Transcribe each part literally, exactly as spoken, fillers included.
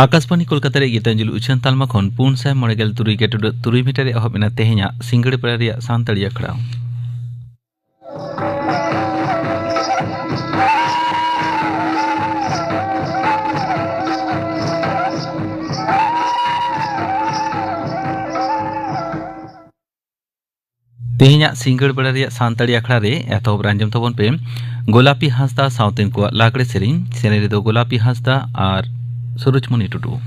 ᱟᱠᱟᱥᱵᱟᱱᱤ ᱠᱳᱞᱠᱟᱛᱟ ᱨᱮ ᱜᱤᱛᱟᱧᱡᱚᱞᱤ ᱩᱪᱷᱟᱹᱱ ᱛᱟᱞᱢᱟ ᱠᱷᱚᱱ ᱯᱩᱱ ᱥᱟᱭ ᱢᱚᱬᱮ ᱜᱮᱞ ᱛᱩᱨᱩᱭ ᱜᱮᱴᱩᱰᱟᱹᱜ ᱛᱩᱨᱩᱭ ᱢᱤᱴᱟᱨ ᱨᱮ ᱮᱦᱚᱵ ᱮᱱᱟ ᱛᱮᱦᱮᱧᱟᱜ ᱥᱤᱸᱜᱟᱹᱲ ᱵᱮᱲᱟ ᱨᱮᱭᱟᱜ ᱥᱟᱱᱛᱟᱲᱤ ᱟᱠᱷᱲᱟ᱾ ᱛᱮᱦᱮᱧᱟᱜ ᱥᱤᱸᱜᱟᱹᱲ ᱵᱮᱲᱟ ᱨᱮᱭᱟᱜ ᱥᱟᱱᱛᱟᱲᱤ ᱟᱠᱷᱲᱟ ᱨᱮ ᱮᱛᱚᱦᱚᱵ ᱨᱮ ᱟᱸᱡᱚᱢ ᱛᱟᱵᱚᱱ ᱯᱮ ᱜᱳᱞᱟᱯᱤ ᱦᱟᱸᱥᱫᱟ ᱥᱟᱶᱛᱮᱱ ᱠᱚᱣᱟᱜ ᱞᱟᱜᱽᱲᱮ ᱥᱮᱨᱮᱧ᱾ ᱥᱮᱨᱮᱧ ᱨᱮᱫᱚ ᱜᱳᱞᱟᱯᱤ ᱦᱟᱸᱥᱫᱟ ᱟᱨ ᱥᱩᱨᱩᱡᱽᱢᱩᱱᱤ ᱴᱩᱰᱩ᱾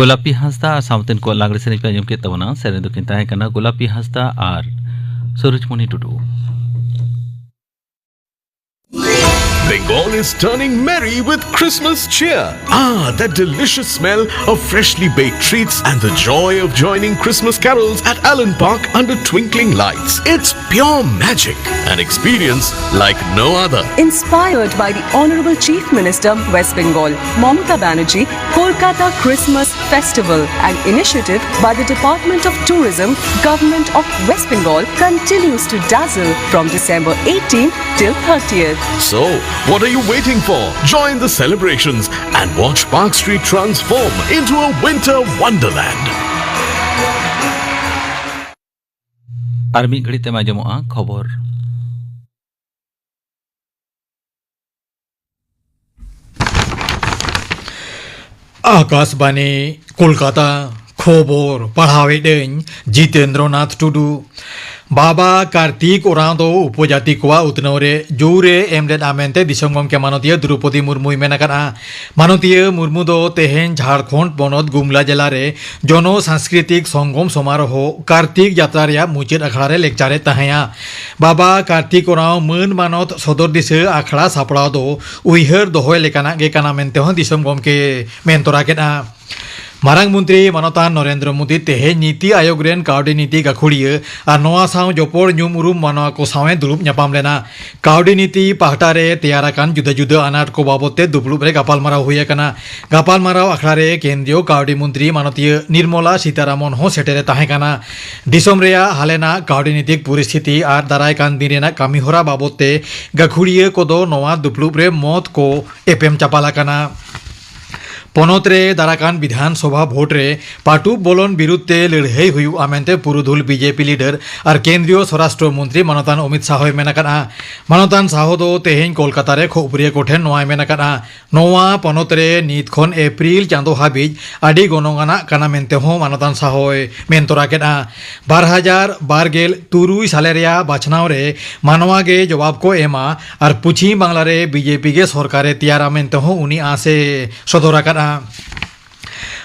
ᱜᱳᱞᱟᱯᱤ ᱦᱟᱸᱥᱫᱟ ᱟᱨ ᱥᱟᱶᱛᱮᱱ ᱠᱚᱣᱟᱜ ᱞᱟᱜᱽᱲᱮ ᱥᱮᱨᱮᱧ ᱯᱮ ᱟᱸᱡᱚᱢ ᱠᱮᱫ ᱛᱟᱵᱚᱱᱟ᱾ ᱥᱮᱨᱮᱧ ᱫᱚᱠᱤᱱ ᱛᱟᱦᱮᱸ ᱠᱟᱱᱟ ᱜᱳᱞᱟᱯᱤ ᱦᱟᱸᱥᱫᱟ ᱟᱨ ᱥᱩᱨᱩᱡᱽᱢᱩᱱᱤ ᱴᱩᱰᱩ᱾ Bengal is turning merry with Christmas cheer. Ah, that delicious smell of freshly baked treats and the joy of joining Christmas carols at Allen Park under twinkling lights. It's pure magic, an experience like no other. Inspired by the Honorable Chief Minister, West Bengal, Mamata Banerjee, Kolkata Christmas Festival, an initiative by the Department of Tourism, Government of West Bengal, continues to dazzle from December eighteenth till thirtieth. So, what are you waiting for? Join the celebrations and watch Park Street transform into a winter wonderland. ᱟᱨ ᱢᱤᱫ ᱜᱷᱟᱹᱲᱤᱡ ᱛᱮᱢ ᱟᱸᱡᱚᱢᱚᱜᱼᱟ ᱠᱷᱚᱵᱚᱨ᱾ ᱟᱠᱟᱥᱵᱟᱱᱤ, ᱠᱳᱞᱠᱟᱛᱟ᱾ ᱠᱷᱚᱵᱚᱨ ᱯᱟᱲᱦᱟᱣᱮᱫᱟᱹᱧ ᱡᱤᱛᱮᱱᱫᱨᱚ ᱱᱟᱛᱷ ᱴᱩᱰᱩ᱾ ᱵᱟᱵᱟ ᱠᱟᱨᱛᱤᱠ ᱳᱨᱟᱸᱣ ᱫᱚ ᱩᱯᱚᱡᱟᱛᱤ ᱠᱚᱣᱟᱜ ᱩᱛᱱᱟᱹᱣ ᱨᱮ ᱡᱳᱨ ᱮ ᱮᱢ ᱞᱮᱫᱼᱟ ᱢᱮᱱᱛᱮ ᱫᱤᱥᱚᱢ ᱜᱚᱢᱠᱮ ᱢᱟᱱᱚᱛᱤᱭᱟᱹ ᱫᱨᱚᱣᱯᱚᱫᱤ ᱢᱩᱨᱢᱩᱭ ᱢᱮᱱ ᱟᱠᱟᱫᱼᱟ᱾ ᱢᱟᱱᱚᱛᱤᱭᱟᱹ ᱢᱩᱨᱢᱩ ᱫᱚ ᱛᱮᱦᱮᱧ ᱡᱷᱟᱲᱠᱷᱚᱸᱰ ᱯᱚᱱᱚᱛ ᱜᱩᱢᱞᱟ ᱡᱮᱞᱟ ᱨᱮ ᱡᱚᱱᱚ ᱥᱟᱝᱥᱠᱨᱤᱛᱤᱠ ᱥᱚᱝᱜᱚᱢ ᱥᱚᱢᱟᱨᱳᱦᱚ ᱠᱟᱨᱛᱤᱠ ᱡᱟᱛᱨᱟ ᱨᱮᱭᱟᱜ ᱢᱩᱪᱟᱹᱫ ᱟᱠᱷᱲᱟ ᱨᱮ ᱞᱮᱠᱪᱟᱨᱮᱫ ᱛᱟᱦᱮᱸᱭᱟ᱾ ᱵᱟᱵᱟ ᱠᱟᱨᱛᱤᱠ ᱳᱨᱟᱸᱣ ᱢᱟᱹᱱ ᱢᱟᱱᱚᱛ ᱥᱚᱫᱚᱨ ᱫᱤᱥᱟᱹ ᱟᱠᱷᱲᱟ ᱥᱟᱯᱲᱟᱣ ᱫᱚ ᱩᱭᱦᱟᱹᱨ ᱫᱚᱦᱚᱭ ᱞᱮᱠᱟᱱᱟᱜ ᱜᱮ ᱠᱟᱱᱟ ᱢᱮᱱᱛᱮ ᱦᱚᱸ ᱫᱤᱥᱚᱢ ᱜᱚᱢᱠᱮ ᱢᱮᱱ ᱛᱚᱨᱟ ᱠᱮᱫᱼᱟ᱾ ᱢᱟᱨᱟᱝ ᱢᱚᱱᱛᱨᱤ ᱢᱟᱱᱚᱛᱟᱱ ᱱᱚᱨᱮᱱᱫᱨᱚ ᱢᱳᱫᱤ ᱛᱮᱦᱮᱧ ᱱᱤᱛᱤ ᱟᱭᱳᱜᱽ ᱨᱮᱱ ᱠᱟᱹᱣᱰᱤ ᱱᱤᱛᱤ ᱜᱟᱹᱠᱷᱩᱲᱤᱭᱟᱹ ᱟᱨ ᱱᱚᱣᱟ ᱥᱟᱶ ᱡᱚᱯᱚᱲ ᱧᱩᱢ ᱩᱨᱩᱢ ᱢᱟᱱᱣᱟ ᱠᱚ ᱥᱟᱶ ᱮ ᱫᱩᱲᱩᱵ ᱧᱟᱯᱟᱢ ᱞᱮᱱᱟ᱾ ᱠᱟᱹᱣᱰᱤ ᱱᱤᱛᱤ ᱯᱟᱦᱴᱟ ᱨᱮ ᱛᱮᱭᱟᱨ ᱟᱠᱟᱱ ᱡᱩᱫᱟᱹ ᱡᱩᱫᱟᱹ ᱟᱱᱟᱴ ᱠᱚ ᱵᱟᱵᱚᱛ ᱛᱮ ᱫᱩᱯᱲᱩᱵ ᱨᱮ ᱜᱟᱯᱟᱞᱢᱟᱨᱟᱣ ᱦᱩᱭ ᱟᱠᱟᱱᱟ᱾ ᱜᱟᱯᱟᱞᱢᱟᱨᱟᱣ ᱟᱠᱷᱲᱟ ᱨᱮ ᱠᱮᱱᱫᱨᱤᱭᱚ ᱠᱟᱹᱣᱰᱤ ᱢᱚᱱᱛᱨᱤ ᱢᱟᱱᱚᱛᱤᱭᱟᱹ ᱱᱤᱨᱢᱚᱞᱟ ᱥᱤᱛᱟᱨᱟᱢᱚᱱ ᱦᱚᱸ ᱥᱮᱴᱮᱨᱮ ᱛᱟᱦᱮᱸ ᱠᱟᱱᱟ᱾ ᱫᱤᱥᱚᱢ ᱨᱮᱭᱟᱜ ᱦᱟᱞᱮᱱᱟᱜ ᱠᱟᱹᱣᱰᱤ ᱱᱤᱛᱤ ᱯᱚᱨᱤᱥᱛᱷᱤᱛᱤ ᱟᱨ ᱫᱟᱨᱟᱭ ᱠᱟᱱ ᱫᱤᱱ ᱨᱮᱱᱟᱜ ᱠᱟᱹᱢᱤᱦᱚᱨᱟ ᱵᱟᱵᱚᱛ ᱛᱮ ᱜᱟᱹᱠᱷᱩᱲᱤᱭᱟᱹ ᱠᱚᱫᱚ ᱱᱚᱣᱟ ᱫᱩᱯᱲᱩᱵ ᱨᱮ ᱢᱚᱛ ᱠᱚ ᱮᱯᱮᱢ ᱪᱟᱯᱟᱞ ᱟᱠᱟᱱᱟ᱾ ᱯᱚᱱᱚᱛ ᱨᱮ ᱫᱟᱨᱟᱠᱟᱱ ᱵᱤᱫᱷᱟᱱ ᱥᱚᱵᱷᱟ ᱵᱷᱳᱴ ᱨᱮ ᱯᱟᱹᱴᱩᱵ ᱵᱚᱞᱚᱱ ᱵᱤᱨᱩᱫᱷ ᱛᱮ ᱞᱟᱹᱲᱦᱟᱹᱭ ᱦᱩᱭᱩᱜᱼᱟ ᱢᱮᱱᱛᱮ ᱯᱩᱨᱩᱫᱷᱩᱞ ᱵᱤᱡᱮᱯᱤ ᱞᱤᱰᱟᱨ ᱟᱨ ᱠᱮᱱᱫᱨᱤᱭᱚ ᱥᱚᱨᱟᱥᱴᱨᱚ ᱢᱚᱱᱛᱨᱤ ᱢᱟᱱᱚᱛᱟᱱ ᱚᱢᱤᱛ ᱥᱟᱦᱚᱭ ᱢᱮᱱ ᱟᱠᱟᱫᱼᱟ᱾ ᱢᱟᱱᱚᱛᱟᱱ ᱥᱟᱦᱚ ᱫᱚ ᱛᱮᱦᱮᱧ ᱠᱳᱞᱠᱟᱛᱟ ᱨᱮ ᱠᱷᱚᱵᱚᱨᱤᱭᱟᱹ ᱠᱚᱴᱷᱮᱱ ᱱᱚᱣᱟᱭ ᱢᱮᱱ ᱟᱠᱟᱫᱼᱟ᱾ ᱱᱚᱣᱟ ᱯᱚᱱᱚᱛ ᱨᱮ ᱱᱤᱛ ᱠᱷᱚᱱ ᱮᱯᱨᱤᱞ ᱪᱟᱸᱫᱚ ᱦᱟᱹᱵᱤᱡ ᱟᱹᱰᱤ ᱜᱚᱱᱚᱝ ᱟᱱᱟᱜ ᱠᱟᱱᱟ ᱢᱮᱱᱛᱮ ᱦᱚᱸ ᱢᱟᱱᱚᱛᱟᱱ ᱥᱟᱦᱚᱭ ᱢᱮᱱ ᱛᱚᱨᱟ ᱠᱮᱫᱼᱟ᱾ ᱵᱟᱨ ᱦᱟᱡᱟᱨ ᱵᱟᱨ ᱜᱮᱞ ᱛᱩᱨᱩᱭ ᱥᱟᱞᱮ ᱨᱮᱭᱟᱜ ᱵᱟᱪᱷᱱᱟᱣ ᱨᱮ ᱢᱟᱱᱣᱟ ᱜᱮ ᱡᱚᱵᱟᱵ ᱠᱚ ᱮᱢᱟ ᱟᱨ ᱯᱚᱪᱷᱤᱢ ᱵᱟᱝᱞᱟ ᱨᱮ ᱵᱤᱡᱮᱯᱤ ᱜᱮ ᱥᱚᱨᱠᱟᱨᱮ ᱛᱮᱭᱟᱨᱟ ᱢᱮᱱᱛᱮ ᱦᱚᱸ ᱩᱱᱤ ᱟᱸᱥ ᱮ ᱥᱚᱫᱚᱨ ᱟᱠᱟᱫᱼᱟ᱾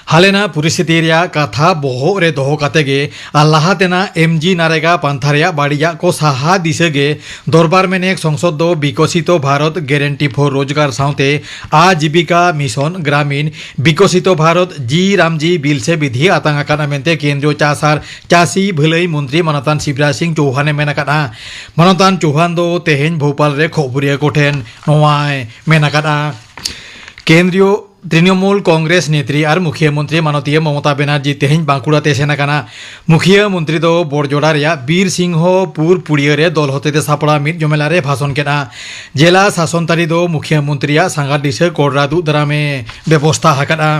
ᱦᱟᱞᱮᱱᱟᱜ ᱯᱚᱨᱤᱥᱛᱷᱤᱛᱤ ᱨᱮᱭᱟᱜ ᱠᱟᱛᱷᱟ ᱵᱚᱦᱚᱜ ᱨᱮ ᱫᱚᱦᱚ ᱠᱟᱛᱮ ᱜᱮ ᱟᱨ ᱞᱟᱦᱟ ᱛᱮᱱᱟᱜ ᱮᱢ ᱡᱤ ᱱᱟᱨᱮᱜᱟ ᱯᱟᱱᱛᱷᱟ ᱨᱮᱭᱟᱜ ᱵᱟᱹᱲᱤᱡᱟᱜ ᱠᱚ ᱥᱟᱦᱟ ᱫᱤᱥᱟᱹ ᱜᱮ ᱫᱚᱨᱵᱟᱨ ᱢᱮᱱᱮᱠ ᱥᱚᱝᱥᱚᱫ ᱫᱚ ᱵᱤᱠᱚᱥᱤᱛᱚ ᱵᱷᱟᱨᱚᱛ ᱜᱮᱨᱮᱱᱴᱤ ᱯᱷᱚᱨ ᱨᱳᱡᱽᱜᱟᱨ ᱥᱟᱶᱛᱮ ᱟᱡᱤᱵᱤᱠᱟ ᱢᱤᱥᱚᱱ ᱜᱨᱟᱢᱤᱱ ᱵᱤᱠᱚᱥᱤᱛᱚ ᱵᱷᱟᱨᱚᱛ ᱡᱤ ᱨᱟᱢᱡᱤ ᱵᱤᱞ ᱥᱮ ᱵᱤᱫᱷᱤ ᱟᱛᱟᱝ ᱟᱠᱟᱱᱟ ᱢᱮᱱᱛᱮ ᱠᱮᱱᱫᱨᱤᱭᱚ ᱪᱟᱥ ᱟᱨ ᱪᱟᱹᱥᱤ ᱵᱷᱟᱹᱞᱟᱹᱭ ᱢᱚᱱᱛᱨᱤ ᱢᱟᱱᱚᱛᱟᱱ ᱥᱤᱵᱨᱟᱡᱽ ᱥᱤᱝ ᱪᱳᱣᱦᱟᱱᱮ ᱢᱮᱱ ᱟᱠᱟᱫᱼᱟ᱾ ᱢᱟᱱᱚᱛᱟᱱ ᱪᱳᱣᱦᱟᱱ ᱫᱚ ᱛᱮᱦᱮᱧ ᱵᱷᱳᱯᱟᱞ ᱨᱮ ᱠᱷᱚᱵᱚᱨᱤᱭᱟᱹ ᱠᱚᱴᱷᱮᱱ ᱱᱚᱣᱟᱭ ᱢᱮᱱ ᱟᱠᱟᱫᱼᱟ᱾ ᱠᱮᱱᱫᱨᱤᱭᱚ ᱛᱨᱤᱱᱚᱢᱩᱞ ᱠᱚᱝᱜᱨᱮᱥ ᱱᱮᱛᱨᱤ ᱟᱨ ᱢᱩᱠᱷᱤᱭᱟᱹ ᱢᱚᱱᱛᱨᱤ ᱢᱟᱱᱚᱛᱤᱭᱟᱹ ᱢᱚᱢᱚᱛᱟ ᱵᱮᱱᱟᱨᱡᱤ ᱛᱮᱦᱮᱧ ᱵᱟᱸᱠᱩᱲᱟ ᱛᱮ ᱥᱮᱱ ᱟᱠᱟᱱᱟ᱾ ᱢᱩᱠᱷᱤᱭᱟᱹ ᱢᱚᱱᱛᱨᱤ ᱫᱚ ᱵᱚᱲᱡᱚᱲᱟ ᱨᱮᱭᱟᱜ ᱵᱤᱨ ᱥᱤᱝᱦᱚ ᱯᱩᱨ ᱯᱩᱲᱤᱭᱟᱹ ᱨᱮ ᱫᱚᱞ ᱦᱚᱛᱮᱛᱮ ᱥᱟᱯᱲᱟᱣ ᱢᱤᱫ ᱡᱚᱢᱮᱞᱟ ᱨᱮ ᱵᱷᱟᱥᱚᱱ ᱠᱮᱫᱼᱟ᱾ ᱡᱮᱞᱟ ᱥᱟᱥᱚᱱ ᱛᱟᱹᱨᱤ ᱫᱚ ᱢᱩᱠᱷᱤᱭᱟᱹ ᱢᱚᱱᱛᱨᱤᱭᱟᱜ ᱥᱟᱸᱜᱟᱨ ᱫᱤᱥᱟᱹ ᱠᱚᱲᱨᱟ ᱫᱩᱜ ᱫᱟᱨᱟᱢᱮ ᱵᱮᱵᱚᱥᱛᱷᱟ ᱟᱠᱟᱫᱼᱟ᱾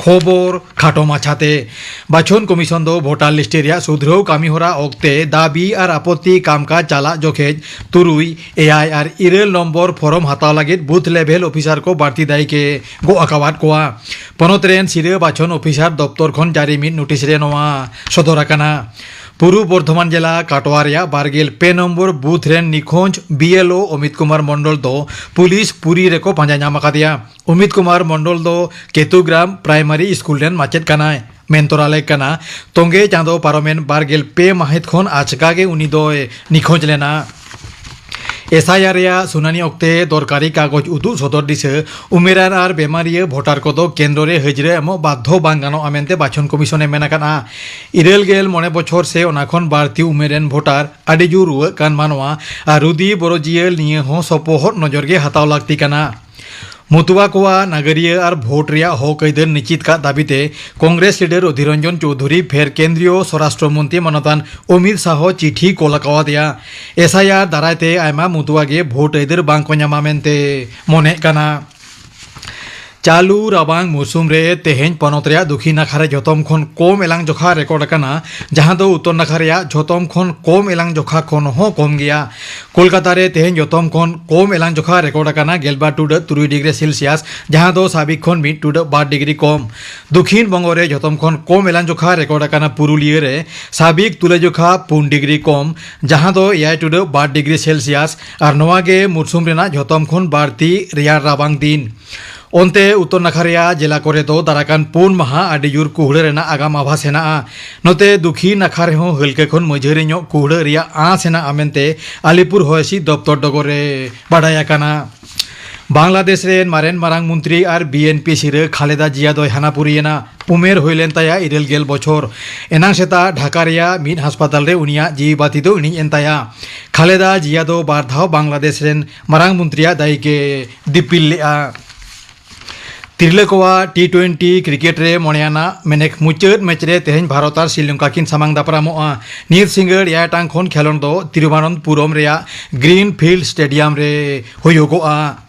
ᱠᱷᱚᱵᱚᱨ ᱠᱷᱟᱴᱚ ᱢᱟᱪᱷᱟᱛᱮ᱾ ᱵᱟᱪᱷᱚᱱ ᱠᱚᱢᱤᱥᱚᱱ ᱫᱚ ᱵᱷᱳᱴᱟᱨ ᱞᱤᱥᱴ ᱨᱮᱭᱟᱜ ᱥᱩᱫᱷᱨᱟᱹᱣ ᱠᱟᱹᱢᱤᱦᱚᱨᱟ ᱚᱠᱛᱮ ᱫᱟᱹᱵᱤ ᱟᱨ ᱟᱯᱚᱛᱛᱤ ᱠᱟᱢᱠᱟᱡᱽ ᱪᱟᱞᱟᱜ ᱡᱚᱠᱷᱮᱡ ᱛᱩᱨᱩᱭ, ᱮᱭᱟᱭ ᱟᱨ ᱤᱨᱟᱹᱞ ᱱᱚᱢᱵᱚᱨ ᱯᱷᱚᱨᱚᱢ ᱦᱟᱛᱟᱣ ᱞᱟᱹᱜᱤᱫ ᱵᱩᱛᱷ ᱞᱮᱵᱷᱮᱞ ᱚᱯᱷᱤᱥᱟᱨ ᱠᱚ ᱵᱟᱹᱲᱛᱤ ᱫᱟᱭᱤᱠ ᱮ ᱜᱚᱜ ᱟᱠᱟᱣᱟᱫ ᱠᱚᱣᱟ᱾ ᱯᱚᱱᱚᱛ ᱨᱮᱱ ᱥᱤᱨᱟᱹ ᱵᱟᱪᱷᱚᱱ ᱚᱯᱷᱤᱥᱟᱨ ᱫᱚᱯᱛᱚᱨ ᱠᱷᱚᱱ ᱡᱟᱹᱨᱤ ᱢᱤᱫ ᱱᱳᱴᱤᱥ ᱨᱮ ᱱᱚᱣᱟ ᱥᱚᱫᱚᱨ ᱟᱠᱟᱱᱟ᱾ ᱯᱩᱨᱩᱵ ᱵᱚᱨᱫᱷᱚᱢᱟᱱ ᱡᱮᱞᱟ ᱠᱟᱴᱣᱟ ᱨᱮᱭᱟᱜ ᱵᱟᱨᱜᱮᱞ ᱯᱮ ᱱᱚᱢᱵᱚᱨ ᱵᱩᱛᱷ ᱨᱮᱱ ᱱᱤᱠᱷᱳᱸᱡᱽ ᱵᱤ ᱮᱞ ᱳ ᱚᱢᱤᱛ ᱠᱩᱢᱟᱨ ᱢᱚᱱᱰᱚᱞ ᱫᱚ ᱯᱩᱞᱤᱥ ᱯᱩᱨᱤ ᱨᱮᱠᱚ ᱯᱟᱸᱡᱟ ᱧᱟᱢ ᱟᱠᱟᱫᱮᱭᱟ᱾ ᱚᱢᱤᱛ ᱠᱩᱢᱟᱨ ᱢᱚᱱᱰᱚᱞ ᱫᱚ ᱠᱮᱛᱩᱜᱨᱟᱢ ᱯᱨᱟᱭᱢᱟᱨᱤ ᱥᱠᱩᱞ ᱨᱮᱱ ᱢᱟᱪᱮᱫ ᱠᱟᱱᱟᱭ᱾ ᱢᱮᱱ ᱛᱚᱨᱟ ᱞᱮᱠ ᱠᱟᱱᱟ, ᱛᱚᱸᱜᱮ ᱪᱟᱸᱫᱚ ᱯᱟᱨᱚᱢᱮᱱ ᱵᱟᱨᱜᱮᱞ ᱯᱮ ᱢᱟᱹᱦᱤᱛ ᱠᱷᱚᱱ ᱟᱪᱠᱟ ᱜᱮ ᱩᱱᱤ ᱫᱚᱭ ᱱᱤᱠᱷᱳᱸᱡᱽ ᱞᱮᱱᱟ᱾ ᱮᱥ ᱟᱭ ᱟᱨ ᱨᱮᱭᱟᱜ ᱥᱩᱱᱟᱹᱱᱤ ᱚᱠᱛᱮ ᱫᱚᱨᱠᱟᱨᱤ ᱠᱟᱜᱚᱡᱽ ᱩᱫᱩᱜ ᱥᱚᱫᱚᱨ ᱫᱤᱥᱟᱹ, ᱩᱢᱮᱨᱟᱱ ᱟᱨ ᱵᱮᱢᱟᱨᱤᱭᱟᱹ ᱵᱷᱳᱴᱟᱨ ᱠᱚᱫᱚ ᱠᱮᱱᱫᱨᱚ ᱨᱮ ᱦᱟᱹᱡᱨᱟᱹ ᱮᱢᱚᱜ ᱵᱟᱫᱽᱫᱷᱚ ᱵᱟᱝ ᱜᱟᱱᱚᱜᱼᱟ ᱢᱮᱱᱛᱮ ᱵᱟᱪᱷᱚᱱ ᱠᱚᱢᱤᱥᱚᱱ ᱮ ᱢᱮᱱ ᱟᱠᱟᱫᱼᱟ᱾ ᱤᱨᱟᱹᱞ ᱜᱮᱞ ᱢᱚᱬᱮ ᱵᱚᱪᱷᱚᱨ ᱥᱮ ᱚᱱᱟ ᱠᱷᱚᱱ ᱵᱟᱹᱲᱛᱤ ᱩᱢᱮᱨ ᱨᱮᱱ ᱵᱷᱳᱴᱟᱨ, ᱟᱹᱰᱤ ᱡᱳᱨ ᱨᱩᱣᱟᱹᱜ ᱠᱟᱱ ᱢᱟᱱᱣᱟ ᱟᱨ ᱨᱩᱫᱤ ᱵᱚᱨᱚᱡᱤᱭᱟᱹ ᱱᱤᱭᱟᱹ ᱦᱚᱸ ᱥᱚᱯᱚᱦᱚᱫ ᱱᱚᱡᱚᱨ ᱜᱮ ᱦᱟᱛᱟᱣ ᱞᱟᱹᱠᱛᱤ ᱠᱟᱱᱟ᱾ ᱢᱚᱛᱩᱣᱟ ᱠᱚᱣᱟᱜ ᱱᱟᱜᱟᱨᱤᱭᱟᱹ ᱟᱨ ᱵᱷᱳᱴ ᱨᱮᱭᱟᱜ ᱦᱚᱠ ᱟᱹᱭᱫᱟᱹᱨ ᱱᱤᱪᱤᱛ ᱠᱟᱜ ᱫᱟᱹᱵᱤᱛᱮ ᱠᱚᱝᱜᱨᱮᱥ ᱞᱤᱰᱟᱨ ᱚᱫᱷᱤᱨ ᱨᱚᱧᱡᱚᱱ ᱪᱳᱣᱫᱷᱩᱨᱤ ᱯᱷᱮᱨ ᱠᱮᱱᱫᱨᱤᱭᱚ ᱥᱚᱨᱟᱥᱴᱨᱚ ᱢᱚᱱᱛᱨᱤ ᱢᱟᱱᱚᱛᱟᱱ ᱚᱢᱤᱛ ᱥᱟᱦᱚ ᱪᱤᱴᱷᱤ ᱠᱚᱞ ᱟᱠᱟᱣᱟᱫᱮᱭᱟ᱾ ᱮᱥ ᱟᱭ ᱟᱨ ᱫᱟᱨᱟᱭ ᱛᱮ ᱟᱭᱢᱟ ᱢᱚᱛᱩᱣᱟ ᱜᱮ ᱵᱷᱳᱴ ᱟᱹᱭᱫᱟᱹᱨ ᱵᱟᱝ ᱠᱚ ᱧᱟᱢᱟ ᱢᱮᱱᱛᱮ ᱢᱚᱱᱮᱜ ᱠᱟᱱᱟ᱾ ᱪᱟᱹᱞᱩ ᱨᱟᱵᱟᱝ ᱢᱩᱨᱥᱩᱢ ᱨᱮ ᱛᱮᱦᱮᱧ ᱯᱚᱱᱚᱛ ᱨᱮᱭᱟᱜ ᱫᱚᱠᱷᱤᱱ ᱱᱟᱠᱷᱟ ᱨᱮ ᱡᱷᱚᱛᱚᱢ ᱠᱷᱚᱱ ᱠᱚᱢ ᱮᱞᱟᱝ ᱡᱚᱠᱷᱟ ᱨᱮᱠᱚᱨᱰ ᱟᱠᱟᱱᱟ, ᱡᱟᱦᱟᱸ ᱫᱚ ᱩᱛᱛᱚᱨ ᱱᱟᱠᱷᱟ ᱨᱮᱭᱟᱜ ᱡᱷᱚᱛᱚᱢ ᱠᱷᱚᱱ ᱠᱚᱢ ᱮᱞᱟᱝ ᱡᱚᱠᱷᱟ ᱠᱷᱚᱱ ᱦᱚᱸ ᱠᱚᱢ ᱜᱮᱭᱟ᱾ ᱠᱳᱞᱠᱟᱛᱟ ᱨᱮ ᱛᱮᱦᱮᱧ ᱡᱚᱛᱚᱢ ᱠᱷᱚᱱ ᱠᱚᱢ ᱮᱞᱟᱝ ᱡᱚᱠᱷᱟ ᱨᱮᱠᱚᱨᱰ ᱟᱠᱟᱱᱟ ᱜᱮᱞᱵᱟᱨ ᱴᱩᱰᱟᱹᱜ ᱛᱩᱨᱩᱭ ᱰᱤᱜᱽᱨᱤ ᱥᱮᱞᱥᱤᱭᱟᱥ, ᱡᱟᱦᱟᱸ ᱫᱚ ᱥᱟᱵᱤᱠ ᱠᱷᱚᱱ ᱢᱤᱫ ᱴᱩᱰᱟᱹᱜ ᱵᱟᱨ ᱰᱤᱜᱽᱨᱤ ᱠᱚᱢ᱾ ᱫᱚᱠᱷᱤᱱ ᱵᱚᱝᱜᱚ ᱨᱮ ᱡᱚᱛᱚᱢ ᱠᱷᱚᱱ ᱠᱚᱢ ᱮᱞᱟᱝ ᱡᱚᱠᱷᱟ ᱨᱮᱠᱚᱨᱰ ᱟᱠᱟᱱᱟ ᱯᱩᱨᱩᱞᱤᱭᱟᱹ ᱨᱮ ᱥᱟᱵᱤᱠ ᱛᱩᱞᱟᱹᱡᱚᱠᱷᱟ ᱯᱩᱱ ᱰᱤᱜᱽᱨᱤ ᱠᱚᱢ, ᱡᱟᱦᱟᱸ ᱫᱚ ᱮᱭᱟᱭ ᱴᱩᱰᱟᱹᱜ ᱵᱟᱨ ᱰᱤᱜᱽᱨᱤ ᱥᱮᱞᱥᱤᱭᱟᱥ, ᱟᱨ ᱱᱚᱣᱟ ᱜᱮ ᱢᱩᱨᱥᱩᱢ ᱨᱮᱱᱟᱜ ᱡᱷᱚᱛᱚᱢ ᱠᱷᱚᱱ ᱵᱟᱹᱲᱛᱤ ᱨᱮᱭᱟᱲ ᱨᱟᱵᱟᱝ ᱫᱤᱱ᱾ ᱚᱱᱛᱮ ᱩᱛᱛᱚᱨ ᱱᱟᱠᱷᱟ ᱨᱮᱭᱟᱜ ᱡᱮᱞᱟ ᱠᱚᱨᱮ ᱫᱚ ᱫᱟᱨᱟᱠᱟᱱ ᱯᱩᱱ ᱢᱟᱦᱟ ᱟᱹᱰᱤ ᱡᱳᱨ ᱠᱩᱦᱲᱟᱹ ᱨᱮᱱᱟᱜ ᱟᱜᱟᱢ ᱟᱵᱷᱟᱥ ᱦᱮᱱᱟᱜᱼᱟ᱾ ᱱᱚᱛᱮ ᱫᱩᱠᱷᱤ ᱱᱟᱠᱷᱟ ᱨᱮᱦᱚᱸ ᱦᱟᱹᱞᱠᱟᱹ ᱠᱷᱚᱱ ᱢᱟᱹᱡᱷᱟᱹᱨᱤ ᱧᱚᱜ ᱠᱩᱦᱲᱟᱹ ᱨᱮᱭᱟᱜ ᱟᱸᱥ ᱦᱮᱱᱟᱜᱼᱟ ᱢᱮᱱᱛᱮ ᱟᱞᱤᱯᱩᱨ ᱦᱚᱭ ᱦᱤᱸᱥᱤᱫ ᱫᱚᱯᱛᱚᱨ ᱰᱚᱜᱚᱨ ᱨᱮ ᱵᱟᱰᱟᱭ ᱟᱠᱟᱱᱟ᱾ ᱵᱟᱝᱞᱟᱫᱮᱥ ᱨᱮᱱ ᱢᱟᱨᱮᱱ ᱢᱟᱨᱟᱝ ᱢᱚᱱᱛᱨᱤ ᱟᱨ ᱵᱤ ᱮᱱ ᱯᱤ ᱥᱤᱨᱟᱹ ᱠᱷᱟᱞᱮᱫᱟ ᱡᱤᱭᱟ ᱫᱚᱭ ᱦᱟᱱᱟᱯᱩᱨᱤᱭᱮᱱᱟ᱾ ᱩᱢᱮᱨ ᱦᱩᱭ ᱞᱮᱱ ᱛᱟᱭᱟ ᱤᱨᱟᱹᱞ ᱜᱮᱞ ᱵᱚᱪᱷᱚᱨ᱾ ᱮᱱᱟᱝ ᱥᱮᱛᱟᱜ ᱰᱷᱟᱠᱟ ᱨᱮᱭᱟᱜ ᱢᱤᱫ ᱦᱟᱥᱯᱟᱛᱟᱞ ᱨᱮ ᱩᱱᱤᱭᱟᱜ ᱡᱤᱣᱤ ᱵᱟᱹᱛᱤ ᱫᱚ ᱤᱬᱤᱡ ᱮᱱ ᱛᱟᱭᱟ᱾ ᱠᱷᱟᱞᱮᱫᱟ ᱡᱤᱭᱟ ᱫᱚ ᱵᱟᱨ ᱫᱷᱟᱣ ᱵᱟᱝᱞᱟᱫᱮᱥ ᱨᱮᱱ ᱢᱟᱨᱟᱝ ᱢᱚᱱᱛᱨᱤᱭᱟᱜ ᱫᱟᱭᱤᱠ ᱮ ᱫᱤᱯᱤᱞ ᱞᱮᱫᱼᱟ᱾ ᱛᱤᱨᱞᱟᱹ ᱠᱚᱣᱟᱜ ᱴᱤ ᱴᱩᱭᱮᱱᱴᱤ ᱠᱨᱤᱠᱮᱴ ᱨᱮ ᱢᱚᱬᱮ ᱟᱱᱟᱜ ᱢᱮᱱᱮᱠ ᱢᱩᱪᱟᱹᱫ ᱢᱮᱪ ᱨᱮ ᱛᱮᱦᱮᱧ ᱵᱷᱟᱨᱚᱛ ᱟᱨ ᱥᱨᱤᱞᱚᱝᱠᱟ ᱠᱤᱱ ᱥᱟᱢᱟᱝ ᱫᱟᱯᱨᱟᱢᱚᱜᱼᱟ᱾ ᱱᱤᱛ ᱥᱤᱸᱜᱟᱹᱲ ᱮᱭᱟᱭ ᱴᱟᱲᱟᱝ ᱠᱷᱚᱱ ᱠᱷᱮᱞᱚᱸᱰ ᱫᱚ ᱛᱤᱨᱩᱵᱟᱱᱚᱱᱛᱯᱩᱨᱚᱢ ᱨᱮᱭᱟᱜ ᱜᱨᱤᱱ ᱯᱷᱤᱞᱰ ᱥᱴᱮᱰᱤᱭᱟᱢ ᱨᱮ ᱦᱩᱭᱩᱜᱚᱜᱼᱟ᱾